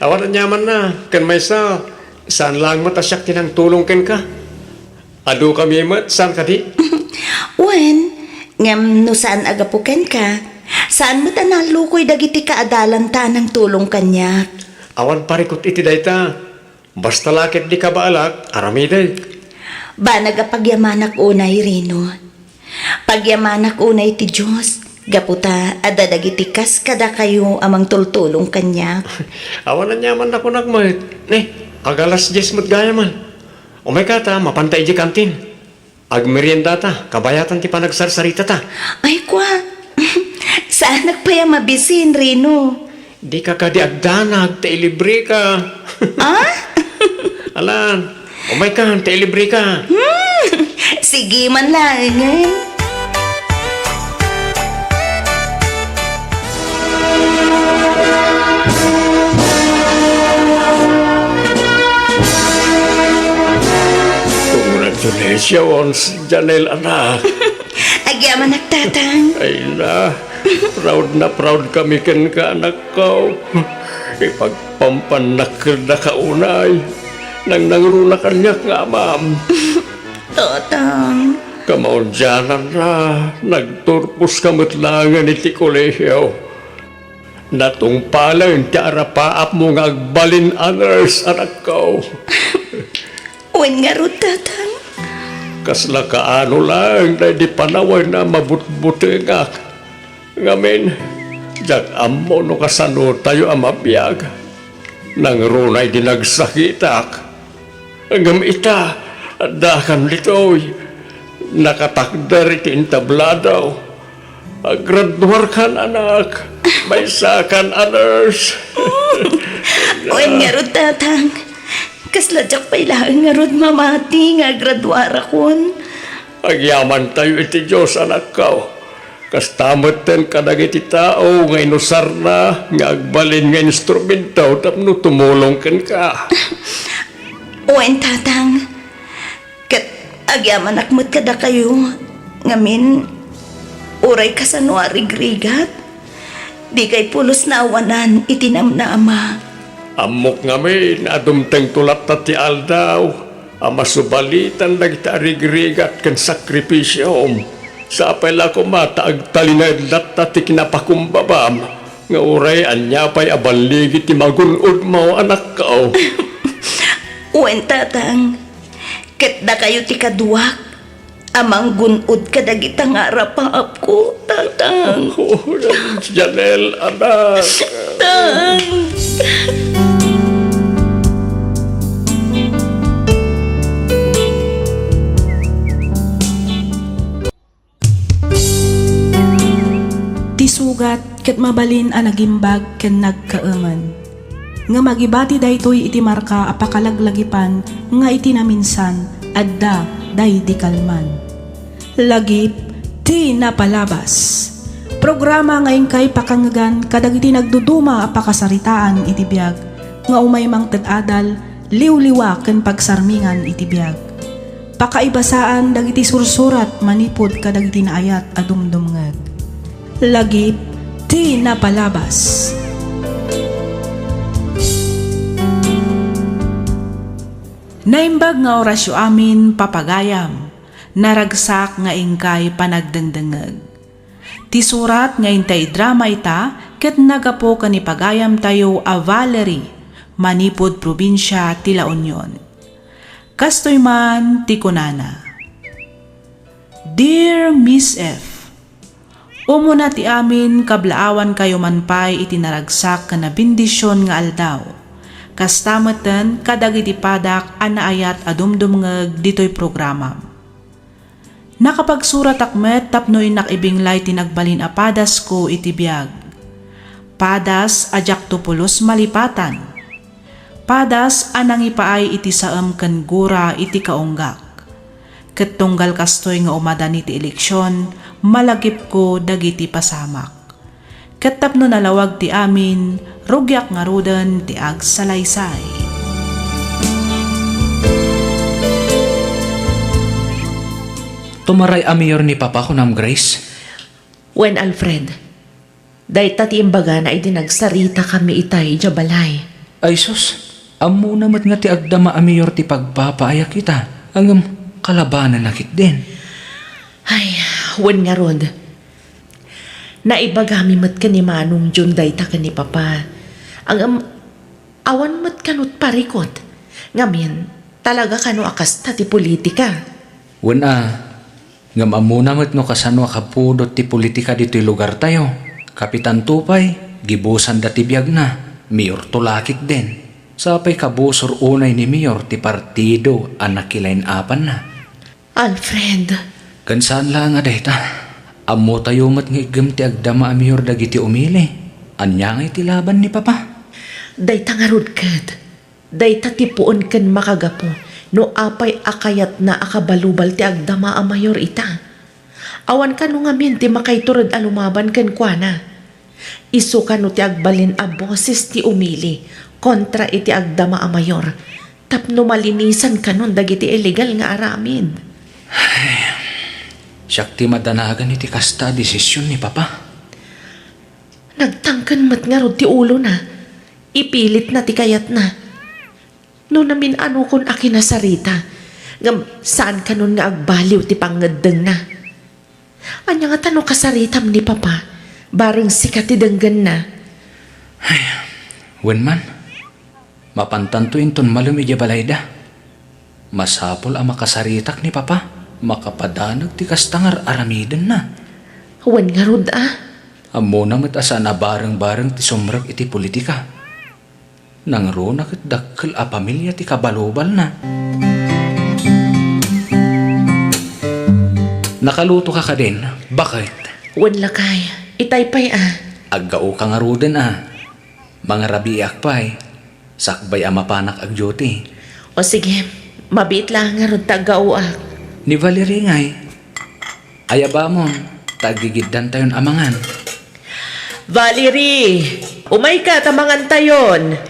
Awan aniamanna, ken maysa, saan laeng met a siak ti nangtulong kenka. Adu kami met, saan kadi? Wen, ngem no saan a gapu kenka, saan met a nallukoy dagiti kaadalanta a nangtulong kaniak. Awan parikut iti dayta. Basta la ketdi kabaalak, aramidek. Banag a pagyamanak unay, Reno. Pagyamanak unay ti Dios, gapu ta adda dagiti kas kadakayo a mangtultulong kaniak. Awan aniaman a kunak met. Ne, ag-alas dies met gayam. Umayka ta, mapanta idiay kantin. Agmeriendata, kabayatan ti panagsarsaritata. Ay, kua. Saanak pay a mabisin, Reno. Dika kadi agdanag, ta ilibreka. Ah? Alan, umayka, ta ilibreka. Hmm. Sige man laeng, eh. Congratulations, Janel, anak. Agyamanak, Tatang. Ay na, proud na proud kami kenka, anakko. Ipagpampannak kadaka unay. Nangnangruna kaniak nga amam. Tatang. Kamaudiananna, nagturposka met laengen iti kolehio. Natungpalen ti arapaapmo nga agbalin a nurse, anakko. Wen ngarud, Tatang. Kasla kaano laeng daydi panawen a mabutbutengak. Ngamin, diak ammo no kasanotayo a mabiag. Nangruna idi nagsakitak. Ngem ita, addakan ditoy. Nakatakder iti entablado. Agraduarkan, anak. Maysakan a nurse. Wen ngarud, Tatang. Kasla diak pay laeng ngarud mamati nga agraduarakon. Agyamantayo iti Dios, anakko. Kasta metten kadagiti tao nga inusarna nga agbalin nga instrumento tapno tumulong kenka. Wen, Tatang. Ket agyamanak met kadakayo, ngamin, uray kasano a rigrigat, dikay pulos naawanan iti namnama. Ammok ngamin a dumtengto latta ti aldaw a masubalitan dagiti arigrigat ken sakripisiom. Sapay la koma ta agtalinaed latta ti kinapakumbabam nga uray ania pay a balligi ti magun-odmo, anakko. Wen, Tatang. Ket dakayo ti kaduak a manggun-od kadagita nga arapaapko, Tatang. Oh, Janel, anak. Tang. Ti sugat ket mabalin a nagimbag ken nagkaemen. Ngem agibati daytoy iti marka a pakalaglagipan nga iti naminsan, adda daydi kalman. Lagip ti napalabas. Programa nga inkay pakangngegan kadagiti nagduduma a pakasaritaan iti biag nga umay mangted adal, liwliwa ken pagsarmingan iti biag. Pakaibasaan dagiti sursurat manipud kadagiti naayat a dumdumngeg. Lagip ti napalabas. Naimbag nga orasyo amin, papagayam, naragsak nga inkay panagdengdengngeg. Ti surat nga intay idrama ita ket naggapu ken ni pagayamtayo a Valerie, manipud probinsia ti La Union. Kastoy man ti kunana, Dear Miss F, umuna ti amin, kablaawankayo man pay iti naragsak ken nabendision nga aldaw. Kasta metten kadagiti padak a naayat a dumdumngeg ditoy programam. Nakapagsuratak met tapno innak ibinglay ti nagbalin a padasko iti biag. Padas a diakto pulos malipatan. Padas a nangipaay iti saem ken gura iti kaunggak. Ket tunggal kastoy nga umadani ti eleksion, malagipko dagiti pasamak. Ket tapno nalawag ti amin, rugiak ngaruden ti agsalaysay. Tumaray a mayor ni Papa, kunam, Grace? Wen, Alfred. Dayta ti imbagana idi nagsaritakami itay idiay balay. Ay sus, ammona met nga ti agdama a mayor ti pagpapaayak ita. Ngem kalabananna ketdin. Ay, wen ngarud. Naibagami met ken ni Manong Jun dayta ken ni Papa. Ngem awan met kano ti parikut. Ngamin, talaga kano a kasta ti politika? Wen a, ngem ammona met no kasano a kapudot ti politika ditoy lugartayo. Kapitanto pay, gibusanda ti biagna, mayorto la ketdin. Sapay kabusor unay ni mayor ti partido a nakilain-apanna. Alfred. Ken saan laeng a dayta. Ammotayo met nga iggem ti agdama a mayor dagiti umili. Ania ngay ti laban ni Papa? Dayta ngarud ket, dayta ti puon ken makagapu no apay a kayatna a kabalubal ti agdama a mayor ita. Awan kano ngamin ti makaitured a lumaban kenkuana. Isu kano ti agbalin a boses ti umili kontra iti agdama a mayor tapno malinisan kanon dagiti illegal nga aramid. Siak ti madanagan iti kasta a desision ni Papa. Nagtangken met ngarud ti ulona. Ipilitna ti kayatna. No namin-anokon a kinasarita, ngem saan kanon nga agbaliw ti pangngeddengna. Ania ngata no kasaritam ni Papa, bareng sika ti denggenna? Ay, wen man. Mapantanto inton malem idiay balayda. Masapul a makasaritak ni Papa, makapadanag ti kasta nga ar-aramidenna. Wen ngarud a. Ammona met a saan a bareng-bareng ti sumrek iti politika. Nangruna ket dakkel a pamilia ti kabalubalna. Nakalutoka kadin, baket? Wen lakay, itay pay a. Aggaoka ngaruden a. Mangarabiiak pay, sakbay a mapanak ag-duty. O sige, mabiit laeng ngarud ta aggaoak. Ni Valerie ngay, ayabamon, ta aggigiddantayon a mangan. Valerie, umayka ta mangantayon.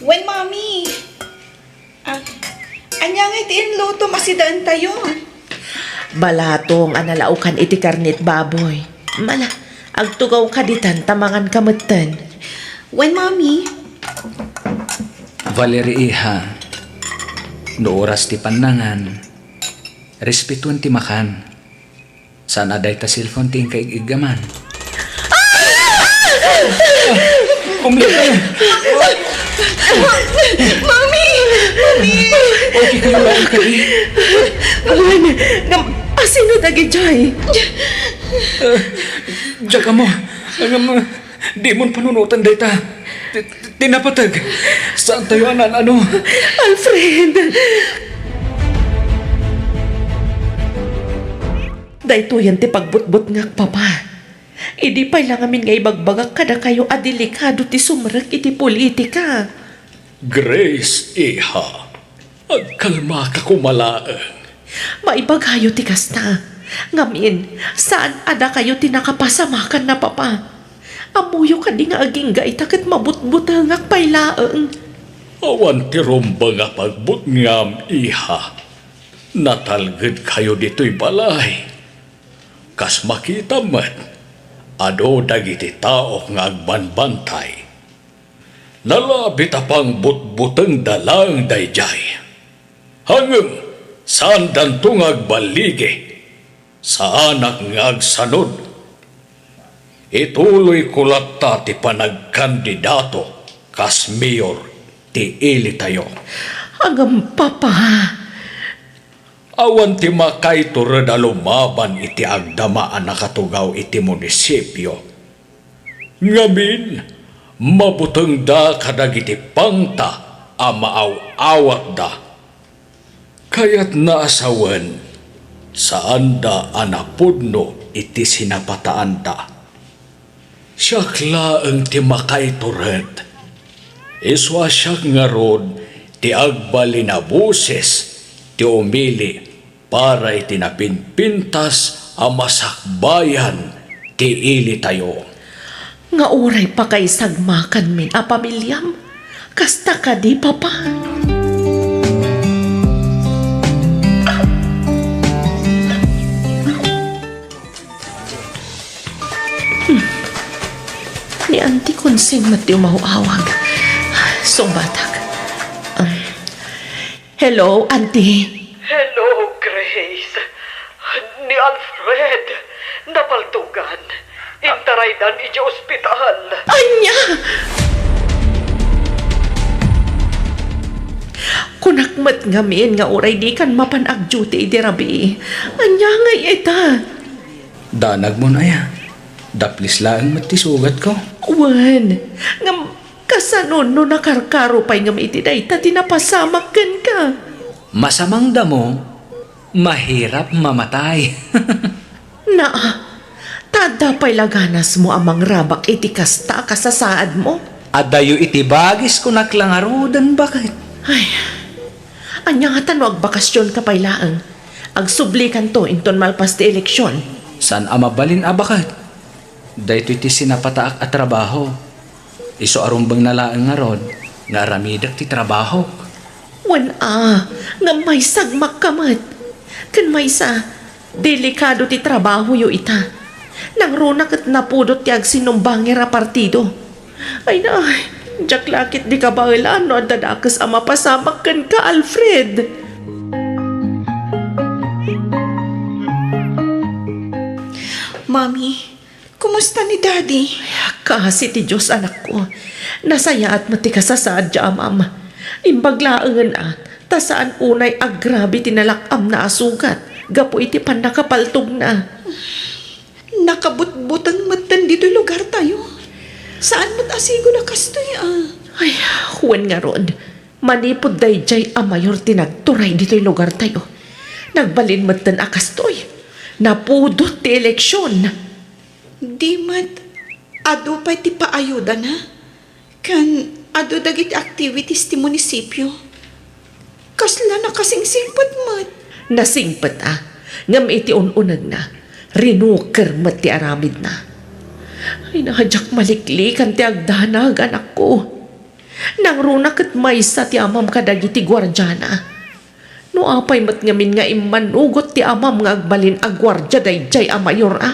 Wen, Mami. Ah, ania ngay ti inlutom a sidaentayo? Balatong a nalaokan iti karnet baboy. Mala, agtugawka ditan ta manganka metten. Wen, Mami. Valerie, iha, no oras ti pannangan, respetuen ti makan. Saan a dayta cellphone ti inka ig-iggaman. Umili! Mami! Mami! Okay kayo lang, Kari? Wen, ngem, asino dagidiay? Ah, diak ammo. Ngem, dimon panunoten dayta. Ti, ti, ti napateg. Saantayo a naan-ano. Alfred! Daytoyen ti pagbutbutngak, Papa. Idi pay la ngamin nga ibagbagak kadakayo a delikado ti sumrek iti politika. Grace, iha, agkalmaka koma laeng. Maibagayo ti kasta. Ngamin, saan a dakayo ti nakapasamakanna, Papa? Ammoyo kadi nga agingga ita ket mabutbutengak pay laeng? Awan ti rumbeng a pagbutngam, iha. Natalgedkayo ditoy balay. Kas makitam met, adu dagiti tao nga agbanbantay. Nalabit a pangbutbutengda laeng daydiay. Ngem, saandanto nga agballigi. Saanak nga agsanud. Ituloyko latta ti panagkandidato kas mayor ti ilitayo. Ngem, Papa. Awan ti makaitured a lumaban iti agdama a nakatugaw iti munisipio. Ngamin, mabutengda kadagiti pangta a maaw-awatda. Kayatna a sawen, saanda a napudno iti sinapataanda. Siak laeng ti makaitured. Isu a siak ngarud ti agbalin a boses ti umili para iti napinpintas a masakbayan ti ilitayo. Nga uray pakaisagmakanmin a pamiliam, kasta kadi, Papa? Hmm. Ni Auntie Consing met ti umaw-awag. Sungbatak. Um, hello, Auntie. Hello, Grace. Ni Alfred, napaltugan. Intaraydan idiay ospital. Ania? Kunak met ngamin nga uray dikan mapan agduty idi rabii. Ania ngay ita? Danagmon aya. Daplis laeng met ti sugatko. Wen, ngem kasano no nakarkaro pay ngem iti dayta ti napasamak kenka? Masamangdamo, mahirap mamatay. Naa, ta adda pay la ganasmo a mangrabak iti kasta a kasasaadmo? Adayo iti bagis, kunak la ngaruden, baket. Ay, ania ngata no agbakasionka pay laeng? Agsublikanto inton malpas ti eleksion. Saan a mabalin a baket. Daytoy ti sinapataak a trabaho. Isu a rumbengna laeng ngarud nga aramidek ti trabahok. Wen a, ngem maisagmakka met. Ken maysa, delikado ti trabahoyo ita. Nangruna ket napudot ti agsinumbangir a partido. Ay na, diak la ket di kabaelan no adda dakes a mapasamak kenka, Alfred. Mami, kumusta ni Daddy? Kaasi ti Dios, anakko. Nasayaat met ti kasasaad ti amam. Imbag laengen a, ta saan unay agrabe ti nalak-amna a sugat gapu iti pannakapaltogna. Nakabutbuteng metten ditoy lugartayo. Saan met a sigud a kastoy a. Ay, wen ngarud, manipud daydiay a mayor ti nagturay ditoy lugartayo. Nagbalin metten a kastoy. Napudot ti eleksion. Di met, adu pay ti paayudana? Ken adu dagiti activities ti munisipio. Kasla nakasingsingpet met. Nasingpet a, ngem iti un-unegna, rinuker met ti aramidna. Ay, na, diak maliklikan ti agdanag, anakko. Nangruna ket maysa ti amam kadagiti guardiana. No apay met ngamin nga immanugot ti amam nga agbalin a guardia daydiay a mayor a?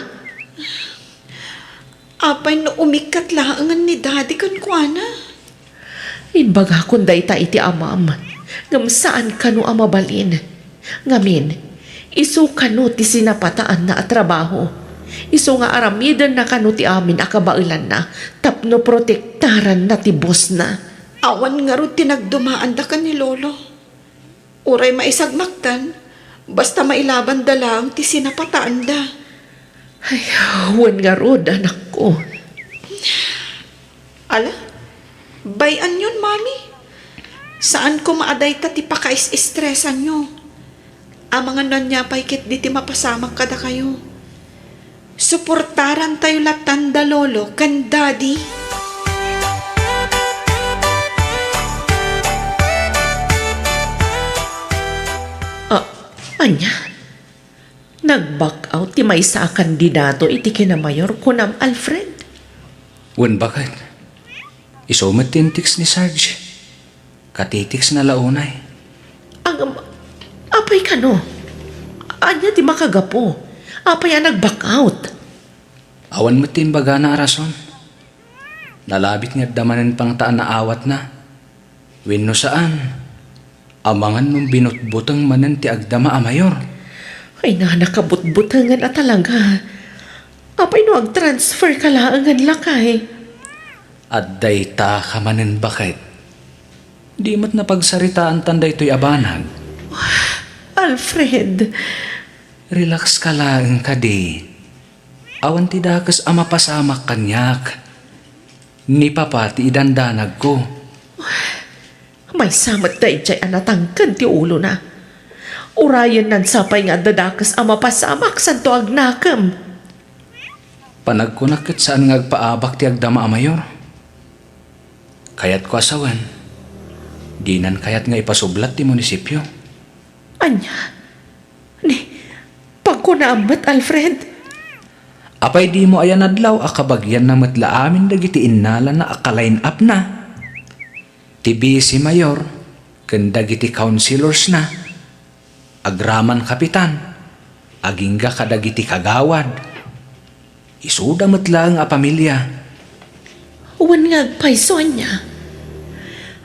Apay no umikkat laengen ni Daddy kenkuana? Imbagakon dayta iti amam, ngem saan kano a mabalin. Ngamin, isu kano ti sinapataanna a trabaho. Isu nga aramidenna kano ti amin a kabaelanna tapno protektaranna ti bosna. Awan ngarud ti nagdumaanda ken ni Lolo. Uray maisagmaktan, basta mailabanda laeng ti sinapataanda. Ay, wen ngarud, anakko. Ala, bay-anyon, Mami. Saan koma a dayta ti pakais-estresanyo. Amangan no ania pay ketdi ti mapasamak kadakayo. Suportarantayo lattan da Lolo ken Daddy. Ah, ania? Nag-back maysa a kandidato iti kinamayor, kunam, Alfred? Wen, baket. Isu met ti in-text ni Sarge. Katitext na la unay. Ang, apay kano? Ania ti makagapu? Apay a nag-back out? Awan met ti imbagana a rason. Nalabit nga adda manen pangta a naawatna. Wenno saan, amangan no binutbuteng manen ti agdama a mayor. Ay, na, nakabutbutengen a talaga. Apay no ag-transfer ka laengen, lakay? Adda itaka manen, baket. Di met napagsaritaantan daytoy a banag. Alfred. Relax ka laeng kadi. Awan ti dakes a mapasamak kaniak. Ni Papa ti idandanagko. Maysa met daydiay a natangken ti ulona. Urayen nansapay nga adda dakes a mapasamak santo agnakem. Panagkunak ket saan nga agpaabak ti agdama a mayor. Kayatko a sawen, dinan kayat nga ipasublat ti munisipio. Ania? Ni, pagkunaam met, Alfred? Apay dimo aya nadlaw a kabagianna met la amin dagiti innalana a ka-line-up-na? Ti vice mayor ken dagiti councilors-na, agraman kapitan, agingga kadagiti kagawad. Isuda met laeng a pamilia. Wen nga agpayso, ania?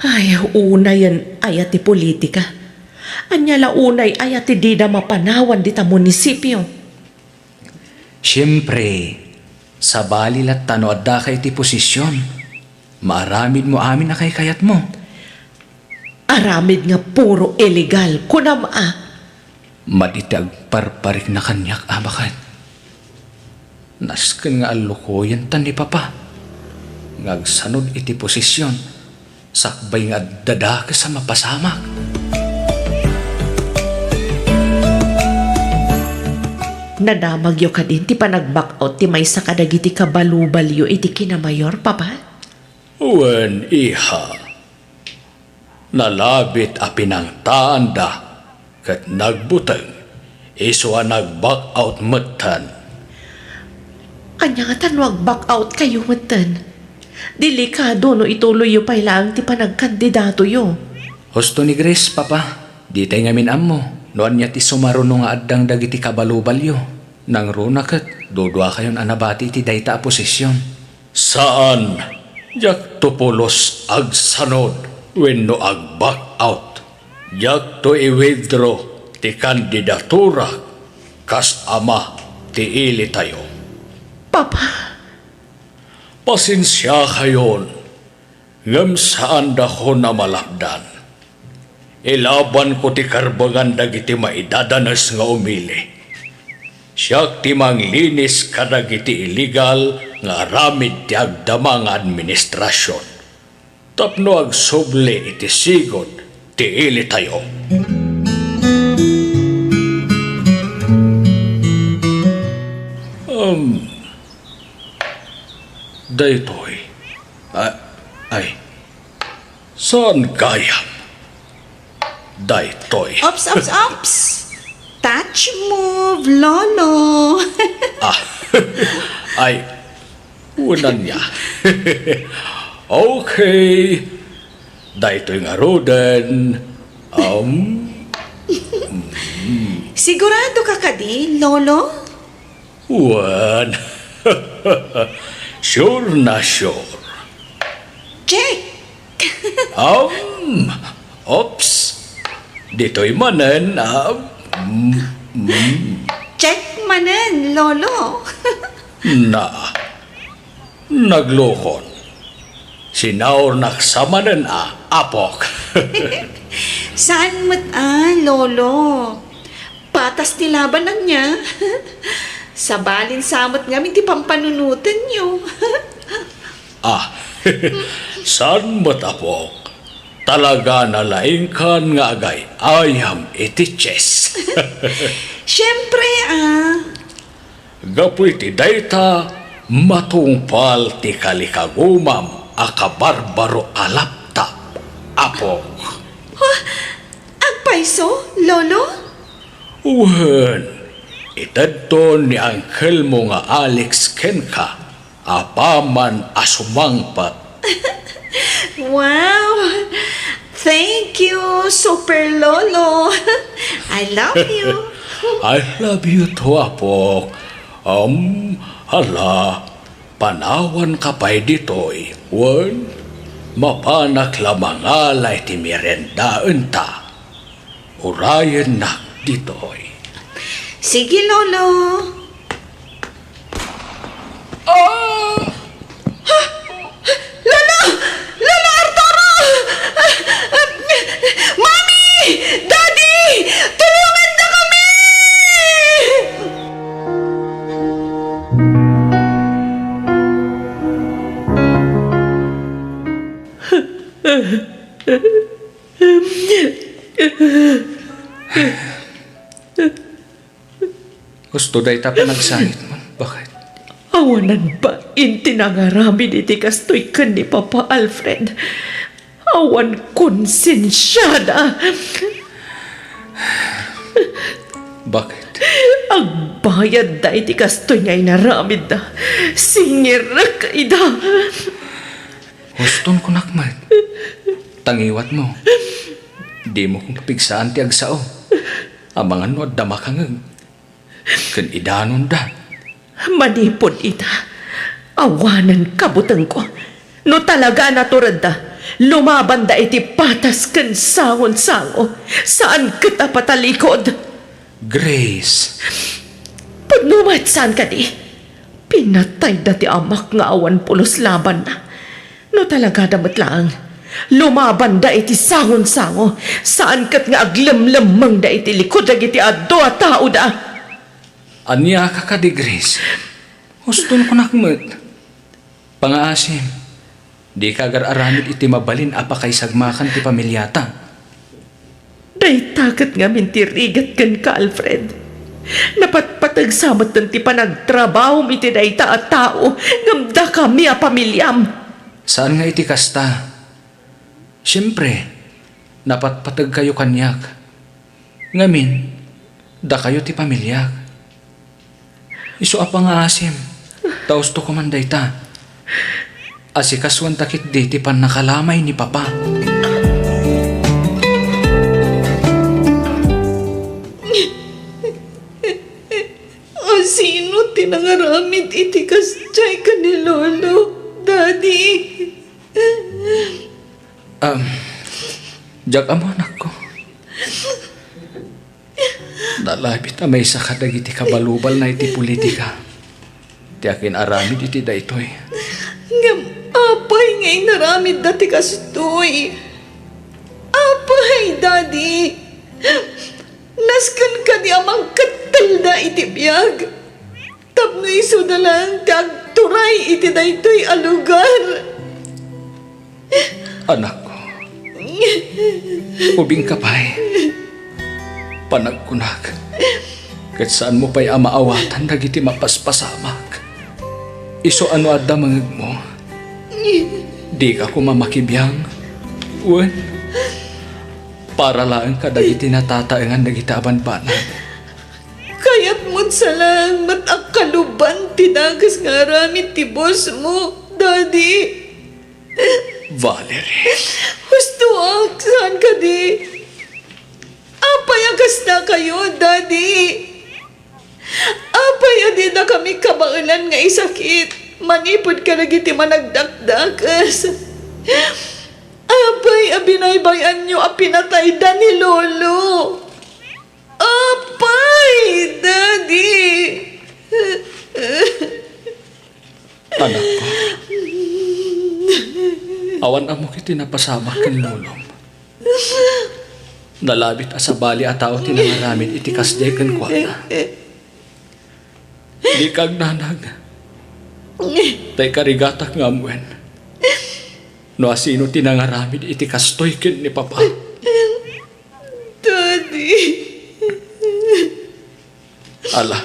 Ay, unayen aya ti politika? Ania la unay aya ti dida mapanawan dita munisipio? Siempre, sabali latta no addaka iti posisyon. Maaramidmo amin a kaykayatmo. Aramid nga puro illegal, kunam a. Madi ti agparparikna kaniak a baket. Nasken nga allukoyenta ni Papa nga agsanod iti posisyon sakbay nga adda dakes a mapasamak. Nadamagyo kadin ti panag-back out ti maysa kadagiti kabalubalyo iti kinamayor, Papa? Wen, iha. Nalabit a pinangtaanda ket nagbuteng, isu a nag-back out metten. Ania ngata no ag-back out kayo metten? Delikado no ituloyyo pay laeng ti panagkandidatoyo. Husto ni Grace, Papa. Ditay ngamin ammo no ania ti sumaruno nga addang dagiti kabalubalyo. Nangruna ket duduakayon a nabati iti dayta a posisyon. Saan, diakto pulos agsanod wenno ag-back out. Diakto i-withdraw ti kandidaturak kas ama ti ilitayo. Papa. Pasensiakayon, ngem saandakon a malapdan. Ilabanko ti karbengan dagiti maidadanes nga umili. Siak ti manglinis kadagiti illegal nga aramid ti agdama nga administrasion tapno agsubli iti sigud ti ilitayo. Um, daytoy. A-, ay. Saan gayam? Daytoy. Ops, ops, ops! Touch move, Lolo! Ah, ay, wen ania. Okay. Daytoy ngaruden. Um. Sigurado ka kadi, Lolo? Wen. Sure na sure. Check! Um, oops. Ditoy manen, ah, mm, mm. Check manen, Lolo. Na, naglukon. Sinaurnak sa manen a, apok. Saan met a, Lolo? Patas ti laban ania. Sabalin sa met ngamin ti pampanunotenyo. Ah, saan met, apok? Talaga nalaingkan nga agay-ayam iti chess. Siempre, ah. Gapu iti dayta, matungpal ti kalikagumam a kabarbaro a laptop, apok. Ha? Agpayso, Lolo? Wen, Itedto ni angkelmo nga Alex kenka apaman a sumangpet. Wow! Thank you, Super Lolo. I love you. I love you too, Apok. Um, hala, panawanka pay ditoy, wen? Mapanak la mangala iti meriendaenta. Urayennak ditoy. Sige, Lolo. Ah! Lolo! Lolo Arturo! Mami! Daddy! Tulungandakami! Husto dayta panagsangitmo. Bakit? Awanan bain ti nangaramid iti kastoy ken ni Papa Alfred. Awan konsensiada. Bakit? Agbayadda iti kastoy nga inaramidda. Singirek ida. Huston kunak met. Ta ngiwatmo, dimo koma pigsaan ti agsao. Amangan no adda makangeg ken idanonda. Manipud ita, awanen kabutengko. No talaga a naturedda, lumabanda iti patas ken sangonsango, saan ket a patalikod. Grace. Pudno met saan kadi? Pinatayda ti amak nga awan pulos labanna. No talagada met laeng, lumabanda iti sangonsango, saan ket nga aglemlemmengda iti likud dagiti adu a taoda. Ania ka kadi, Grace? Huston kunak met. Pangaasim, dika agar-aramid iti mabalin a pakaisagmakan ti pamiliata. Dayta ket ngamin ti rigat kenka, Alfred. Napatpateg sa metten ti panagtrabahom iti dayta a tao ngem dakami a pamiliam. Saan nga iti kasta. Siempre, napatpategkayo kaniak. Ngamin, dakayo ti pamiliak. Isu a pangaasim, ta husto koman dayta. Asikasuanta ketdi ti pannakalamay ni Papa. Asino ti nangaramid iti kasdiay ken ni Lolo, Daddy? Um, diak ammo, anakko. Nalabit a maysa kadagiti kabalubalna iti politika ti akin-aramid iti daytoy. Ngem apay nga inaramidda ti kastoy? Apay, Daddy? Nasken kadi a mangkettelda iti biag? Tapno isuda laeng ti agturay iti daytoy a lugar. Anakko, ubingka pay. Panagkunak, ket saanmo pay a maawatan dagiti mapaspasamak. Isu a no adda mangegmo, dika koma makibiang. Wen, para laeng kadagiti natataengan dagiti a banbanag. Kayatmon sa laeng met a kaluban ti dakes nga aramid ti bossmo, Daddy. Valerie. Hustoak, saan kadi? Apay a kasdakayo, Daddy? Apay a didakami kabaelan nga isakit manipud kadagiti managdakdakes? Apay a binaybay-anyo a pinatayda ni Lolo? Apay, Daddy! Anakko, awan ammok iti napasamak ken lolom. Nalabit a sabali a tao ti nangaramid iti kasdiay kenkuana. Dika agnanag. Ta ikarigatak nga ammoen no asino ti nangaramid iti kastoy ken ni Papa. Daddy. Ala,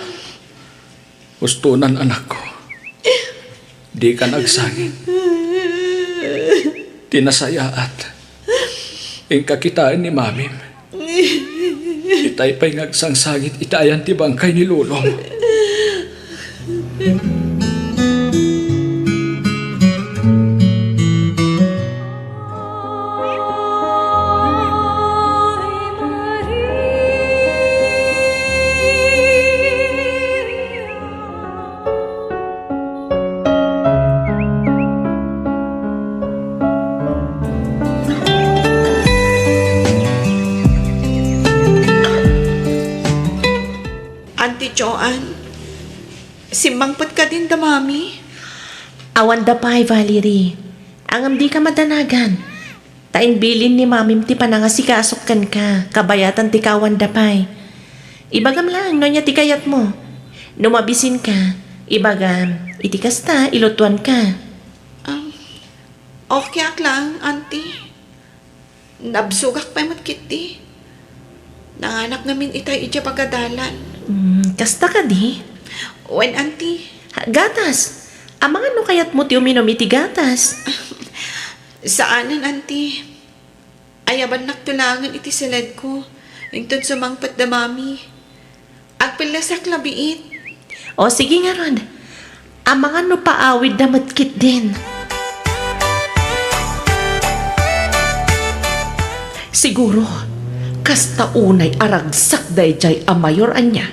hustonan, anakko. Dikan agsangit ti nasayaat. Inka kitaen ni Mamim. Iti Tay pay nga agsangsangit iti ayan ti bangkay ni Lolom. Auntie Joan, simmangpet kadin da Mami? Awan da pay, Valerie. Ngem dika madanagan. Ta imbilin ni Mamim ti panangasikasok kenka, kabayatan ti kawan da pay. Ibagam laeng no ania ti kayatmo. No mabisinka, ibagam, iti kasta, ilutuanka. Um, okay ak laeng, Auntie. Nabsogak pay met ketdi. Nanganak ngamin itay idiay pagadalan. Mm, kasta kadi? Wen, Auntie. Ha, gatas. Amangan no kayatmo ti uminum iti gatas. Saanen, Auntie. Ayabannakto laengen iti siledko. Inton sumangpet da Mami. Agpellasak la biit. O, sige ngarud. Amangan no paawidda met ketdin. Siguro, kasta unay a ragsak daydiay a mayor ania,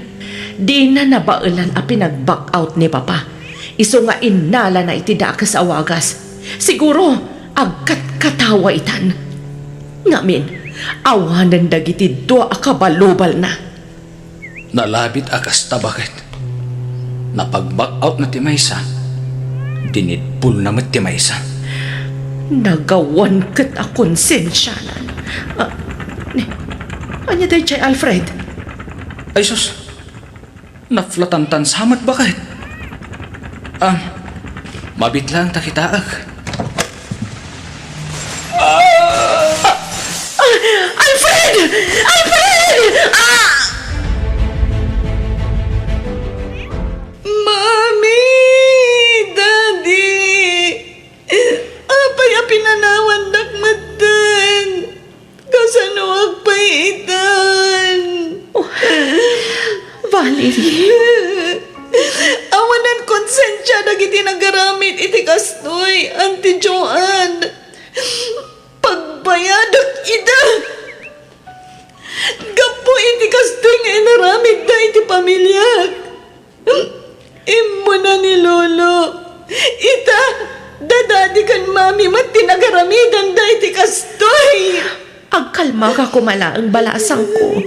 dina nabaelan a pinag-back out ni Papa. Isu nga innalana iti dakes a wagas. Siguro, agkatkatawa itan. Ngamin, awanen dagiti dua a kabalubalna. Nalabit a kasta, baket. Napag-back out na ti maysa. Dinidpulna met ti maysa. Nagawan ket a konsensianan. Ah, ni, ania daydiay, Alfred? Ay sus, naflatantan sa met, baket. Ah, mabit laeng ta kitaek. Ah! Ah! Alfred! Alfred! Ah! Mami! Daddy! Apay a pinanawandak metten? Kasanoak pay itan? Oh, Valerie. Awanen konsensia dagiti nagaramid iti kastoy, Auntie Joan. Pagbayadak ida. Gapu iti kastoy nga inaramidda iti pamiliak. Immuna ni Lolo. Ita, da Daddy ken Mami met ti nagaramidanda iti kastoy. Agkalmaka koma laeng, balasangko.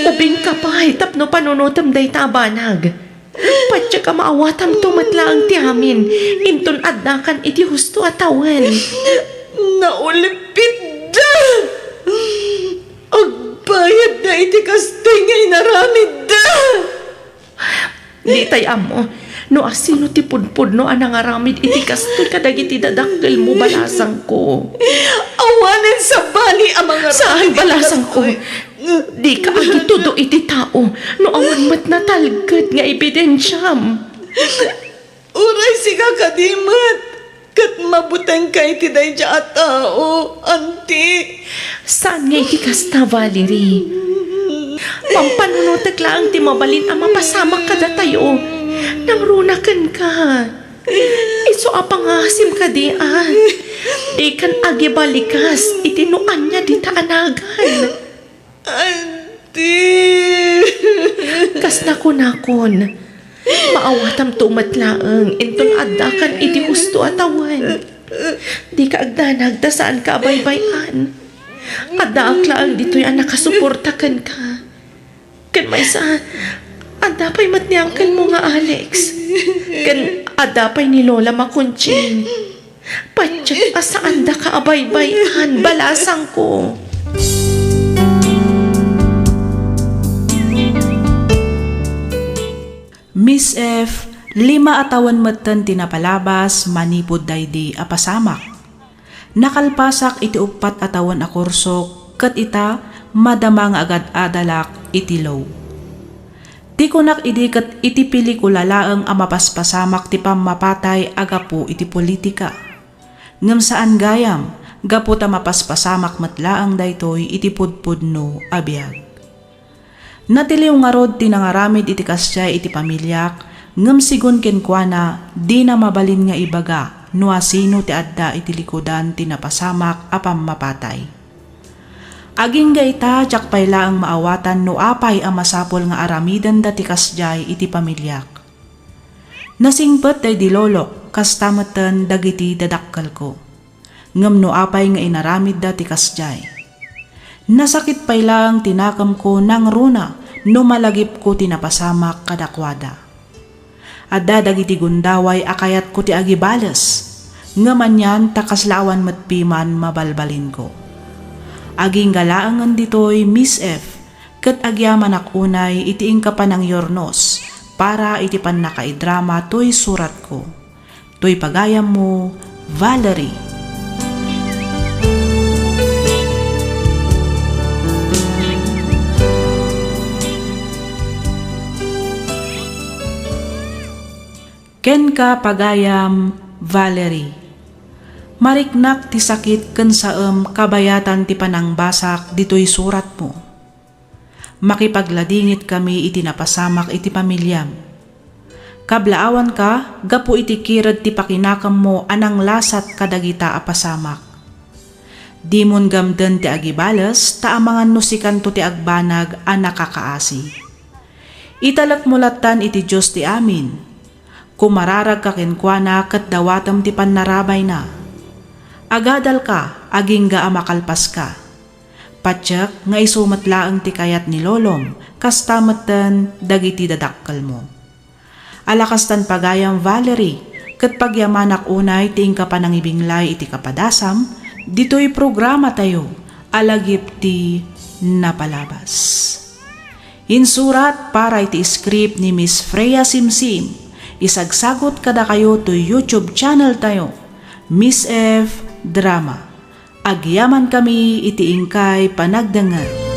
Ubingka pay tapno panunotem dayta a banag. Patiek a maawatamto met laeng ti amin, inton addakan iti husto a tawen. Naulpitda! Agbayadda iti kastoy nga inaramidda! Ditay ammo no asino ti pudpudno a nangaramid iti kastoy kadagiti dadakkelmo, balasangko. Awanen sabali a mangaramid iti kastoy. Saan, balasangko. Dika agitudo iti tao no awan met natalged nga ebidensiam. Uray sika kadi met, ket mabutengka iti daydiay a tao, Auntie. Saan nga iti kasta, Valerie. Pampanunotek laeng ti mabalin a mapasamak kadatayo. Nangruna kenka. Isu a pangasim kadi a dikan agibalikas iti no ania dita a nagan. Auntie! Kas nakunakon, maawatamto met laeng inton addakan iti husto a tawen. Dika agdanag ta saanka a baybay-an. Addaak laeng ditoy a nakasuporta kenka. Ken maysa, adda pay met ni uncle mo nga Alex. Ken adda pay ni Lola Makunching. Patiek a saandaka a baybay-an, balasangko. Miss F, lima a tawen metten ti napalabas manipud daydi a pasamak. Nakalpasak iti uppat a tawen a kursok ket ita, madama nga agad-adalak iti law. Ti kunak idi ket iti pelikula laeng a mapaspasamak ti pammapatay a gapu iti politika. Ngem saan gayam, gapu ta mapaspasamak met laeng daytoy iti pudpudno a biag. Natiliw ngarud ti nangaramid iti kasdiay iti pamiliak, ngem sigun kenkuana, dina mabalin nga ibaga no asino ti adda iti likudan ti napasamak a pammapatay. Agingga ita, diak pay laeng maawatan no apay a masapul nga aramidenda ti kasdiay iti pamiliak. Nasingpet daydi lolok, kasta metten dagiti dadakkelko. Ngem no apay nga inaramidda ti kasdiay? Nasakit pay laeng ti nakemko nangruna no malagipko ti napasamak kadakuada. Adda dagiti gundaway a kayatko ti agibales, ngem anian ta kasla awan met piman mabalbalinko. Agingga laengen ditoy, Miss F, ket agyamanak unay iti inka panangyurnos para iti pannakaidrama toy suratko. Toy pagayammo, Valerie. Kenka, pagayam Valerie. Mariknak ti sakit ken saem kabayatan ti panangbasak ditoy suratmo. Makipagladingitkami iti napasamak iti pamiliam. Kablaawanka gapu iti kired ti pakinakemmo a nanglasat kadagita a pasamak. Dimon gamden ti agibales, ta amangan no sikanto ti agbanag a nakakaasi. Italekmo lattan iti Dios ti amin. Kumararagka kenkuana ket dawatem ti pannarabayna. Agadalka, agingga a makalpaska. Patiek nga isu met laeng ti kayat ni lolom, kasta metten dagiti dadakkelmo. Ala kastan, pagayam Valerie, ket pagyamanak unay ti inka panangibinglay iti kapadasam ditoy programatayo a Lagip ti Napalabas. Insurat para iti script ni Miss Freya Simsim, isagsagut kadakayo toy YouTube channel tayo, Miss F Drama. Agyamankami iti inkay panagdengngeg.